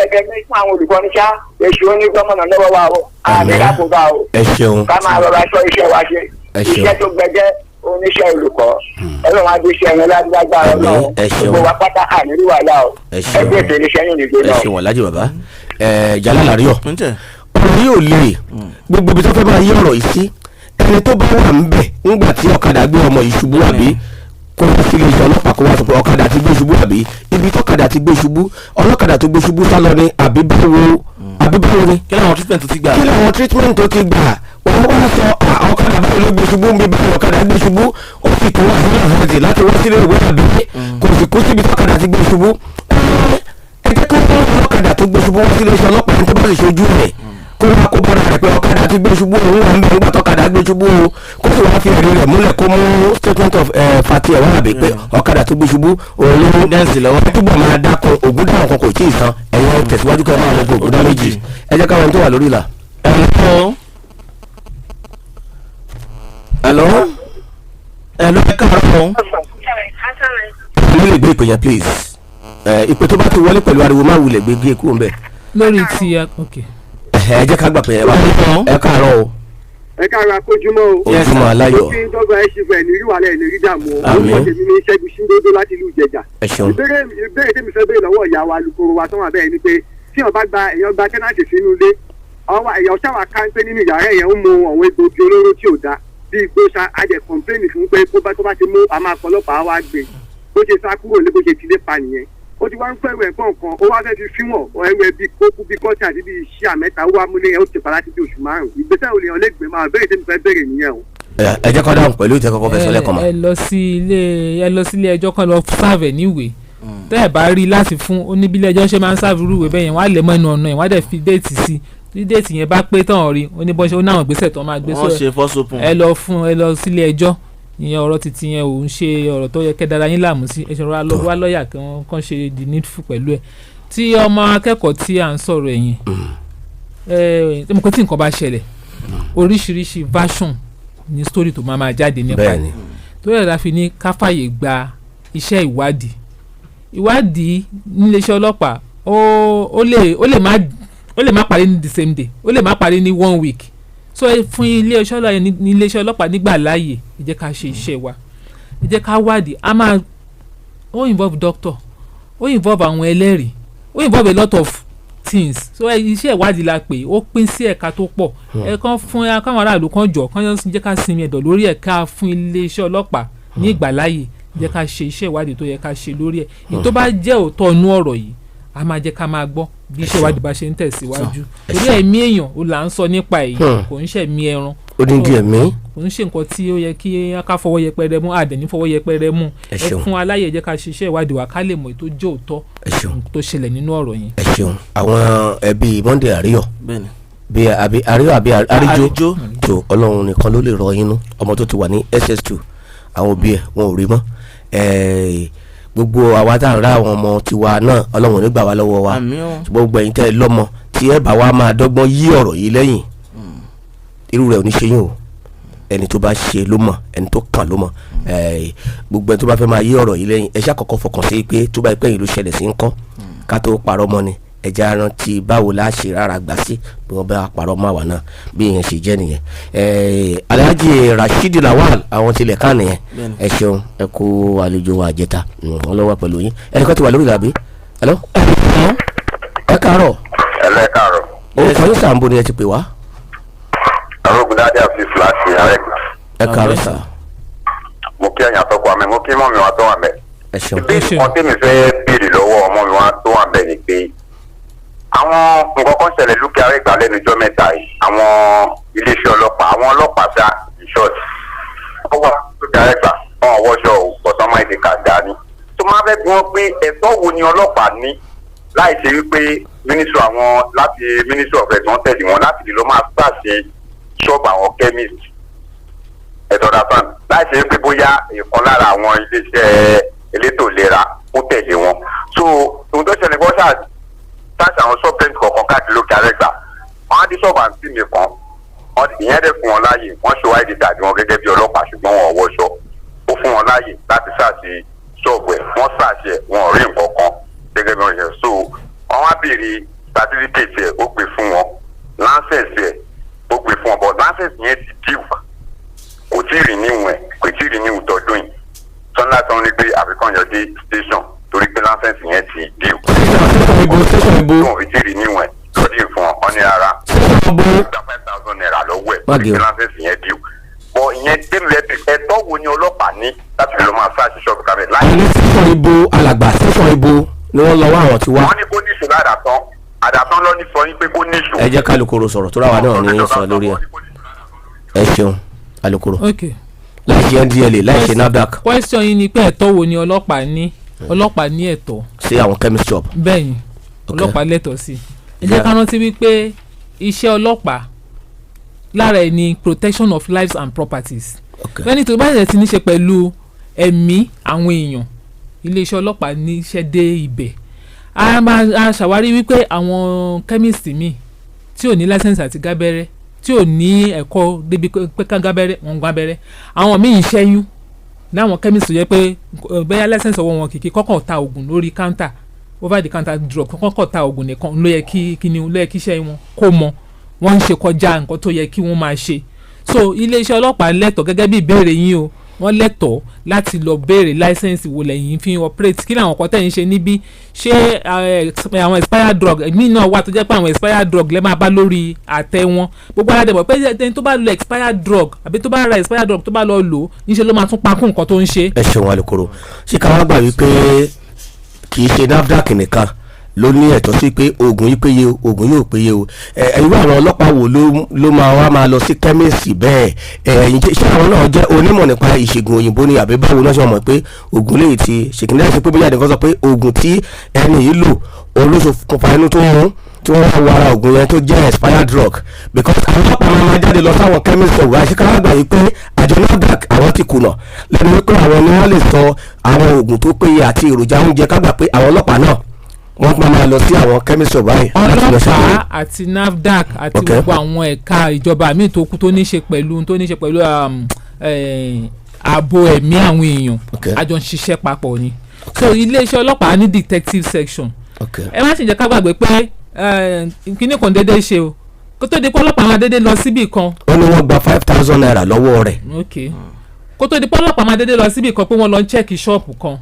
ẹgbẹ́ mi fún àwọn olùkọ́ ní sá èṣù onígbọ́mọ̀nà lọ́wọ́ wa o, àmì lákòóbá o. Ẹ ṣeun. Ká máa rọra sọ iṣẹ́ wa ṣe. Ẹ ṣeun. Iṣẹ́ tó gbẹgẹ́ oníṣẹ́ olùkọ́, ọlọ́run á dé iṣẹ́ yẹn lágbára. Àmín. Ọlọ́run Ẹ ṣeun. gbogbo wa pátá àní rí wàhálà o. Ẹ ṣeun. Ẹgbẹ́ ètò iléeṣẹ́ yìí nìgbé Ẹ náà. ṣeun alájì bàbá ẹ jálá làríyọ. Ǹjẹ́ Ọ̀rọ̀ yìí ò lè gbogbo ibi tó fẹ́ máa yí ọ̀rọ̀ yìí sí. Ẹni tó bá wà ń bẹ̀ ńgbà tí ọ̀kadà gbé ọmọ yìí ṣubú, àbí kó wá sí iléeṣẹ́ ọlọ́pàá, kó wá sọ pé ọ̀kadà ti gbé ṣubú, àbí ibi tọ́kadà ti gbé ṣubú, ọlọ́kadà tó gbé ṣubú sálọ ni, àbí báwo, àbí báwo ni? Kí làwọn treatment tó ti gbà? Kí làwọn treatment tó ti gbà? Wọ́n wá sọ ọ̀kadà báwo ló gbé ṣubú ń bí báwo ọ̀kadà gbé ṣubú, ó sì tó wá sí àfẹ́sì láti wá sílé ìwé, àbí kò sì kú síbi tọ́kadà ti gbé ṣubú? Ẹ jẹ́ kó wọ́n ọlọ́kadà tó gbé ṣubú wá sílé iṣẹ́ ọlọ́pàá, ní tó bá sì ṣojú rẹ̀, kó wá kó bọ́ra rẹ̀ pé ọ̀kadà ti gbé ṣubú, òun wà ń bẹ̀ nígbà tọ́kadà gbé ṣubú o, kó sì wá fi ẹ̀rí rẹ̀ múlẹ̀, kó mú statement of fact ẹ̀ wá, àbí pé ọ̀kadà tó gbé ṣubú òun ló Dẹ́nsì lọ́wọ́. túbọ̀ máa dákun ògúndà kan kò tí ì san. Ẹ̀yẹ tẹ̀síwájú kẹ́ ẹ máa lọ gbọ́ ògúndà méjì. Ẹ jẹ́ káwọn tó wà lórí ìlà. Hello. Hello. Hello, ẹ káàárọ̀. Mi lè gbé ìpè yẹn, please. Ẹ ìpè tó bá ti wọlé pẹ̀lú ariwo, má wulẹ̀ gbé, gé kúrò ńbẹ̀. Lórí ti ok. Ẹ jẹ́ ká gbà pé ẹ wá. Hello. Ẹ káàárọ̀ o. Ẹ káàárọ̀, akójúmọ́ o. Yes, Ojúmọ́ aláyọ̀. Ó fi ń dọ́gba ẹ ṣe fẹ́ ní rí wàhálà ẹ̀ ní rí dààmú o. Àmín. Orúkọ tèmi ní Ṣẹ́gun Ṣíngódó láti ìlú Ìjẹ̀jà. Ẹ ṣeun. Ìbéèrè tèmi fẹ́ béèrè lọ́wọ́ ìyá wa alukoro wa tó wà bẹ́ẹ̀ ni pé tí èèyàn bá gba, èèyàn gba tenant sínú ilé, ọwọ́ èèyàn ṣáwà ká ń pé nínú yàrá èèyàn ń mu àwọn egbògi olóró tí ò dáa bí igbó ṣá, a jẹ complain fún pé kó bá tó bá ti mú, a máa fọlọ́pàá wá gbé. Bó ṣe sá kúrò lé, bó ṣe tilé pa nìyẹn. Ó ti wá ń pẹ̀rù ẹ̀gbọ́n kan, ó wá fẹ́ fi fíwọ̀n ẹrù ẹbí kókú bí kọ́tì àti bí iṣẹ́ àmẹ́ta, ó wá múlé yẹn, ó ti pa láti bí oṣù 5. Ìgbésẹ̀ olè yẹn lè gbé máa béèrè tèmi fẹ́ béèrè nìyẹn o. Ẹ jẹ́ kó dáhùn pẹ̀lú ìtẹ́ kọ́kọ́ fẹ́ sọ lẹ́kọ̀ọ́ mọ́. Ẹ lọ sí ilé ẹjọ́ kan, lọ serve ẹ̀ níwèé. Tẹ́ ẹ bá rí láti fún ó ní bí ilé ẹjọ́ ṣe máa ń serve irú ìwé bẹ́ẹ̀ yẹn, wọ́n á lẹ̀ mọ́ ẹnu ọ̀nà ẹ̀, wọ́n á dẹ̀ fi date sí. Tí date yẹn bá pé tán rí, ó ní bọ́ ṣe ó ní àwọn ìgbésẹ̀ tó máa gbé. Wọ́n So ṣe force open. ẹ lọ fún, ẹ lọ sílé ẹjọ́. Ìyẹn ọ̀rọ̀ títí yẹn ò ń ṣe ọ̀rọ̀ tó yẹ kẹ́ dára yín láàmú sí. Ẹ ṣe rọra lọ wá lọ́ọ̀yà kí wọ́n kàn ṣe the needful pẹ̀lú ẹ̀. Tí ọmọ akẹ́kọ̀ọ́ tí à ń sọ̀rọ̀ ẹ̀yìn ẹ̀ mo kò tí nǹkan bá ṣẹlẹ̀, oríṣiríṣi version ní story tó máa máa jáde nípa ẹ̀. Tó yẹ la fi ní ká fàyè gba iṣẹ́ ìwádìí. Ìwádìí níléeṣẹ́ ọlọ́pàá, ó lè má parí ní the same day, ó lè má parí ní one week. So ẹ fún iléeṣẹ́ ọlọ́pàá ní iléeṣẹ́ ọlọ́pàá nígbà láàyè. Ẹ jẹ́ ká ṣe iṣẹ́ wa, ẹ jẹ́ ká wádìí. A máa ó involve doctor, ó involve àwọn ẹlẹ́rìí, ó involve a lot of things. So iṣẹ́ ìwádìí la pè ó pín sí ẹ̀ka tó pọ̀. Ẹ kàn fún ẹ káwọn aráàlú kan jọ kán jẹ́ ká sinmi ẹ̀dọ̀ lórí ẹ̀, ká fún iléeṣẹ́ ọlọ́pàá ní ìgbàláyè, jẹ́ ká ṣe iṣẹ́ ìwádìí tó yẹ ká ṣe lórí ẹ̀. Èyí tó bá jẹ́ òótọ́ inú ọ̀rọ̀ yìí, a máa jẹ́ ká máa gbọ́ bí iṣẹ́ ìwádìí bá ṣe ń tẹ̀síwájú, torí ẹ̀mí èèyàn ó là ń sọ nípa èyí, kò ń ṣẹ̀mí ẹran. Odindi ẹ̀mí. Kò ń ṣe nǹkan tí ó yẹ kí ká fọwọ́ yẹpẹrẹ mú, àdẹ̀ ní fọwọ́ yẹpẹrẹ mú. Ẹ Ẹ ṣeun. fún aláyè, jẹ́ ká ṣiṣẹ́ ìwádìí wa, ká lè mọ̀ èyí tó jẹ́ òótọ́ Ẹ ṣeun. tó ṣẹlẹ̀ nínú ọ̀rọ̀ yẹn. Ẹ ṣeun. Àwọn ẹbí Monday Àríyọ̀, bí àbí Àríyọ̀ àbí Àríjó? Àríjó. Tó Ọlọ́run nìkan ló lè rọ yín nú. Ọmọ tó ti wà ní SS2, àwọn òbí ẹ̀ wọn ò rí mọ́. Gbogbo àwa tá à ń rá àwọn ọmọ tiwa náà, Ọlọ́run ò ní gbà wá lọ́wọ́ wa. Àmín o. Ṣùgbọ́n gbogbo ẹ̀yin tẹ́ ẹ lọ́mọ tí ẹ bá wa máa dọ́gbọ́n yí ọ̀rọ̀ yìí lẹ́yìn, irú rẹ̀ ò ní ṣe yín o. Ẹni tó bá ṣe ló mọ̀, ẹni tó kàn ló mọ̀. Gbogbo ẹni tó bá fẹ́ máa yí ọ̀rọ̀ yìí lẹ́yìn, ẹ ṣá kọ́kọ́ fọkàn sí pé tó bá pẹ́ yìí ló ṣẹlẹ̀ sí ń kọ́, ká tó parọ́ mọ́ ni. Ẹja rántí báwo la ṣe rárá gbà sí bí wọ́n bá parọ́ mọ́ àwa náà. Bí ìyẹn ṣe jẹ́ nìyẹn. Alhaji Rasheed Lawal, àwọn tilẹ̀ ká nìyẹn. Ẹ ṣeun, ẹ kú àlejò wa àjẹta. Wọn lọ́wọ́ pẹ̀lú yín. Ẹnìkan ti wà lórí ìlàbí. Hello, ẹ káàárọ̀. Ẹlẹ́ káàárọ̀. Orúkọ yín sàǹbó ni ẹ ti pè wá? Arógundádé àti fúláṣí Arẹ́gbà. Ẹ káàárọ̀ sà. Mo kí ẹ̀yàn àtọkọ àmì, mo kí mọ́mi wa tó wà mẹ́. Ẹ ṣeun. Ìbéèrè kan tèmi fẹ́ béèrè lọ́wọ́ ọmọ mi wa tó wà bẹ́ẹ̀ ni pé àwọn nǹkan kan ṣẹlẹ̀ lókè Arẹ́gbà lẹ́nu ijọ́ mẹ́ta yìí. Àwọn iléeṣẹ́ ọlọ́pàá, àwọn ọlọ́pàá ṣá, in short, wọ́n wà lókè Arẹ́gbà, wọn ò wọṣọ ò bọ̀tán máa ti kà dání tó máa fẹ́ bí wọ́n pé ẹ̀tọ́ wo ni ọlọ́pàá ní láì ṣe wípé ministry, àwọn láti Ministry of Health, wọ́n tẹ̀lé wọn láti lè lọ máa ṣàṣe ṣọ́ọ̀bù àwọn chemist ẹ̀tọ́dà fan, láì ṣe pé bóyá ìkan lára àwọn iléeṣẹ́ elétò ìlera ó tẹ̀lé wọn. So ohun tó ṣẹlẹ̀, wọ́n ṣáà ṣáàṣì àwọn supplement kọ̀ọ̀kan káàkiri lókè Arẹ́gbà. Wọ́n á dé ṣọ́ọ̀bù àǹtí mi kan, ìyẹn dẹ̀ fún wọn láàyè. Wọ́n ṣe ID card wọn gẹ́gẹ́ bí ọlọ́pàá, ṣùgbọ́n wọn ò wọṣọ. Ó fún wọn láàyè láti ṣáàṣì ṣọ́ọ̀bù ẹ̀. Wọ́n ṣáàṣì ẹ̀, wọn ò rí nǹkan kan gẹ́gẹ́ bí wọ́n ṣe. So wọ́n wá béèrè certificate ẹ̀, ó gbé fún wọn, license ẹ̀, ó gbé fún wọn, but license yẹn ti due, kò tí ì renew ẹ̀, kò tí ì renew tọdún yìí. Sọ́nà tó ń ní pé àfikún yọ dé station torí pé license yẹn ti due. Station ibo? Station ibo? Tó ń fi tí ì renew ẹ̀ lọ́dún fún ọ ní ara Station ibo? Gba ₦5,000 lọ́wọ́ ẹ̀ Má torí gé pé o. license yẹn due. Bọ̀ ìyẹn tẹ́lẹ̀, ẹ̀tọ́ wo ni ọlọ́pàá ní láti lọ máa ṣáàṣì ṣọ́ọ̀bù kábẹ̀ láì Ní station ibo, alàgbà? Station ibo ni wọ́n lọ wá àwọn tí wá? Wọ́n ní kó níṣó ládàtán, àdàtán lọ ní sọ yín pé kó níṣó. Ẹ jẹ́ kálukoro sọ̀rọ̀ tó ráwa náà ní sọ lórí ẹ̀. Ẹ ṣeun, alukoro. Ok. Láì ṣe NDLEA, láì ṣe NAFDAC. Question yìí ni pé ẹ̀tọ́ wo ni ọlọ́pàá ní? Ọlọ́pàá ní ẹ̀tọ́ Sí àwọn chemist shop. Bẹ́ẹ̀ ni. Ọlọ́pàá lẹ́tọ̀ọ́ sí. Ẹ jẹ́ ká rántí wípé iṣẹ́ ọlọ́pàá lára ẹ̀ ni protection of lives and properties. Lẹ́ni tó bá yẹ ti ní ṣe pẹ̀lú ẹ̀mí àwọn èèyàn, iléeṣẹ́ ọlọ́pàá ní iṣẹ́ dé ibẹ̀. A máa a ṣàwárí wípé àwọn chemist míì tí Tí ò ní license àti gábẹ́rẹ́, tí ò ní ẹ̀kọ́ débi pé ká gábẹ́rẹ́, wọ́n ń gábẹ́rẹ́. Àwọn míì ń ṣẹ́yún láwọn chemist tó jẹ́ pé bẹ́ẹ̀ license ọwọ́ wọn kìkì kọ́kọ́ ta oògùn lórí counter, over the counter drug, kọ́kọ́ ta oògùn nìkan ló yẹ kí ni ló yẹ kí iṣẹ́ wọn kó mọ. Wọ́n ń ṣe kọjá nǹkan tó yẹ kí wọ́n máa ṣe. So iléeṣẹ́ ọlọ́pàá lẹ́tọ̀ọ́, gẹ́gẹ́ bí ìbéèrè yín o, wọ́n lẹ́tọ̀ọ́ láti lọ béèrè license wo lẹ́yìn fi operate, kí làwọn kan tẹ̀ ń ṣe níbí. Ṣé àwọn expired drug míì náà wà tó jẹ́ pé àwọn expired drug lẹ́ máa bá lórí àtẹ wọn? Gbogbo ara dẹ̀bọ̀ pé ẹni tó bá lo expired drug àbí tó bá ra expired drug, tó bá lọ lò ó, níṣẹ́ ló máa tún pakún nǹkan tó ń ṣe. Ẹ ṣeun, alukoro. Ṣé ká wá gbà wípé kì í ṣe NAFDAC nìkan ló ní ẹ̀tọ́ sí pé oògùn yìí péye o, oògùn yìí ò péye o? Ẹ irú àwọn ọlọ́pàá wo ló máa wá máa lọ sí chemist bẹ́ẹ̀? Ẹ ẹ̀yin, ṣé àwọn náà jẹ́ onímọ̀ nípa ìṣègùn òyìnbó ni, àbí báwo náà ṣe mọ̀ pé oògùn lè ti ṣèkìlẹ̀ ṣe pé bóyá nìkan sọ pé oògùn tí ẹni yìí lò òun ló ṣokùnfà inú tó ń rún, tí wọ́n wá wo ara oògùn yẹn tó jẹ́ expired drug? Because àwọn ọlọ́pàá máa jáde lọ sáwọn chemist ọ̀gbà. Ṣé ká gbà yìí pé àjọ NAFDAC àwọn ti kùnà lẹ́nu wípé àwọn ni wọ́n lè sọ àwọn oògùn tó péye àti èròjà oúnjẹ, ká gbà pé àwọn ọlọ́pàá náà wọ́n máa lọ sí àwọn chemist shop báyìí láti lọ ṣàyẹ̀wò? Ọlọ́pàá àti NAFDAC àti gbogbo àwọn ẹ̀ka ìjọba míì tó kú tó ní ṣe pẹ̀lú ààbò ẹ̀mí àwọn èèyàn, a jọ ń ṣiṣẹ́ papọ̀ ni. So iléeṣẹ́ ọlọ́pàá ní detective section. Ẹ má sì jẹ́ ká gbàgbé pé kíní kan déédéé ṣe o, kó tó di pé ọlọ́pàá máa déédéé lọ síbì kan. Wọ́n ní wọ́n gba ₦5,000 lọ́wọ́ rẹ̀. Ok, kó tó di pé ọlọ́pàá máa déédéé lọ síbì kan pé wọ́n lọ ń check ṣọ́ọ̀pù kan,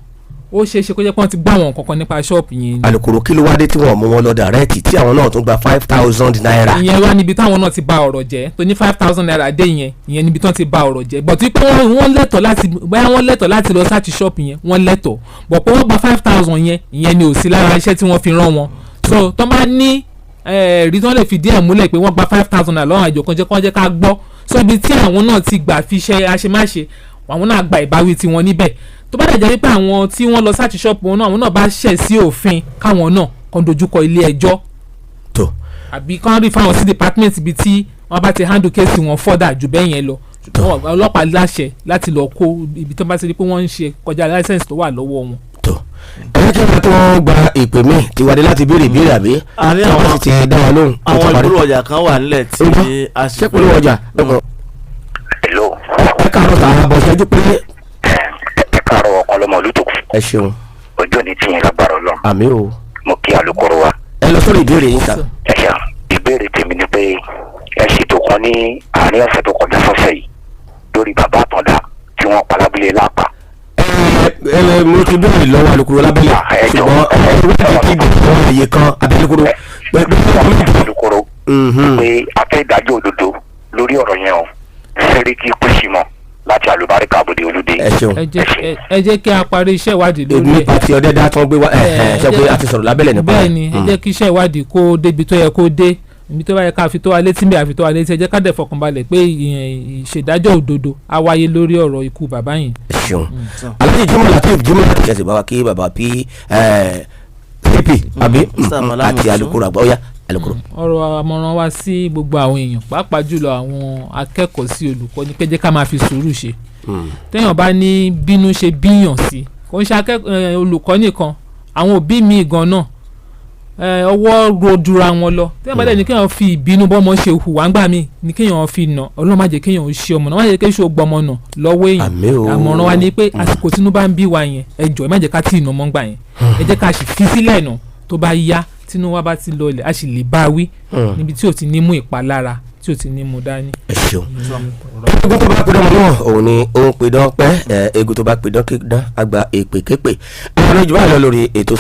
ó ṣeé ṣe kó jẹ́ pé wọ́n ti gbọ́ àwọn nǹkan kan nípa ṣọ́ọ̀pù yẹn ni. Alukoro, kí ló wá dé tí wọ́n mú wọn lọ direct, tí àwọn náà tún gba ₦5,000? Ìyẹn wá níbi táwọn náà ti ba ọ̀rọ̀ jẹ́ tó ní ₦5,000 dé yẹn. Ìyẹn níbi tí wọ́n ti ba ọ̀rọ̀ jẹ́. But wípé wọ́n lẹ́tọ̀ọ́ láti, bóyá wọ́n lẹ́tọ̀ọ́ láti lọ search ṣọ́ọ̀pù yẹn, wọ́n lẹ́tọ̀ọ́, but pé wọ́n gba 5,000 yẹn, ìyẹn ni ò sí lára iṣẹ́ tí wọ́n fi rán wọn. So tó bá ní ẹ̀rí tí wọ́n lè fìdí ẹ̀ múlẹ̀ pé wọ́n gba ₦5,000 lọ́wọ́ àjọ kan, jẹ́ kó jẹ́ ká gbọ́. So ibi tí àwọn náà ti gbà fi ṣe àṣemáṣe, àwọn náà gba ìbáwí tiwọn níbẹ̀. Tó bá dẹ̀ jẹ́ wípé àwọn tí wọ́n lọ search ṣọ́ọ̀pù wọn náà, àwọn náà bá ṣẹ̀ sí òfin, káwọn náà kàn dojúkọ ilé ẹjọ́ Tó. àbí kán rí fáwọn sí department ibi tí wọ́n bá ti handle case wọn further jù bẹ́ẹ̀ yẹn lọ. Ṣùgbọ́n ọlọ́pàá láṣẹ láti lọ kó ibi tó bá ti rí pé wọ́n ń ṣe kọjá license tó wà lọ́wọ́ wọn. Tó, ẹ jẹ́ kí wọ́n tó gba ìpè míì tí wádìí láti béèrè ìbéèrè, àbí A ní tí wọ́n sì ti dá wa lóhùn, ó ti àwọn parí. ìpolówó ọjà kan wà nílẹ̀ tí Ń a sì ṣé polówó ọjà? Hello. Ẹ káàárọ̀ sàrà bọ̀ ṣẹ́jú pé. Ẹ káàárọ̀, ọkàn lọmọ olùtòkù. Ẹ ṣeun. Ọjọ́ ní tìyẹn lágbára Ọlọ́run. Àmín o. Mo kí alukoro wa. Ẹ lọ sórí ìbéèrè yín sà. Ẹ ṣeun. Ìbéèrè tèmi ni pé ẹ ṣètò kan ní àárín ọ̀sẹ̀ tó kọjá sọ́sẹ̀ yìí lórí bàbá àtàndá tí wọ́n pa lábúlé lápá. Ẹ ẹ, mo ti béèrè lọ́wọ́ alukoro lábẹ́lẹ̀, Ah, ẹ jọ̀ọ́. ṣùgbọ́n ẹ wọ́n ti kí gbọ́ àyè kan àbí alukoro Alukoro, pé a fẹ́ dájọ́ òdodo lórí ọ̀rọ̀ yẹn o. Sẹ́ríkì Kùsìmọ̀ láti Àlùbáríkà Àbòdè Olúdé. Ẹ ṣeun. Ẹ jẹ́ kí a parí iṣẹ́ ìwádìí lórí ẹ̀. Nípa ti ọdẹ dá tí wọ́n gbé wá, ẹ ẹ ṣe pé a ti sọ̀rọ̀ lábẹ́lẹ̀ nípa Bẹ́ẹ̀ rẹ̀. ni, ẹ jẹ́ kí iṣẹ́ ìwádìí kó débi tó yẹ kó dé, ibi tó bá yẹ ká fi tó wa létí bí àfi tó wa létí. Ẹ jẹ́ ká dẹ̀ fọkànbalẹ̀ pé ìṣèdájọ́ òdodo á wáyé lórí ọ̀rọ̀ ikú bàbá yẹn. Ẹ ṣeun, Alhaji Jimoh Lateef Jimoh Lateef. Ṣe bá wa kí bàbá p cp àbí Mr. Malami. àti alukoro àgbà. Ó yá, alukoro. Ọ̀rọ̀ àmọ̀ràn wa sí gbogbo àwọn èèyàn, pàápàá jùlọ àwọn akẹ́kọ̀ọ́ sí olùkọ́, ni pé jẹ́ ká máa fi sùúrù ṣe. Téèyàn bá ní bínú ṣe bíyàn sí, kò ń ṣe akẹ́kọ̀ọ́, olùkọ́ nìkan, àwọn òbí mi gan náà, ọwọ́ rojura wọn lọ. Téèyàn bá dẹ̀ ní kéèyàn fi ìbínú bọ́mọ ṣe hùwà ńgbà míì ní kéèyàn fi nà, Ọlọ́run má jẹ́ kéèyàn ó ṣe ọmọ náà, má jẹ́ kéèyàn ó gbọmọ nà lọ́wọ́ èèyàn. Àmín o. Àmọ̀ràn wa ni pé àsìkò tínú bá ń bí wa yẹn, ẹ jọ̀ọ́, ẹ má jẹ́ ká tí ì nà ọmọ ńgbà yẹn. Ẹ jẹ́ ká sì fi sílẹ̀ nà, tó bá yá, tínú wa bá ti lọlẹ̀, a sì lè bá wí níbi tí ò ti ní mú ìpalára, tí ò ti ní mú dání. Ẹ ṣeun. Egun tó bá pidán náà òun ni ó ń pidán pẹ́ ẹ. Egun tó bá pidán kídán àgbà èpè képè. Àwọn ọjọ́ báyìí lọ lórí ètò.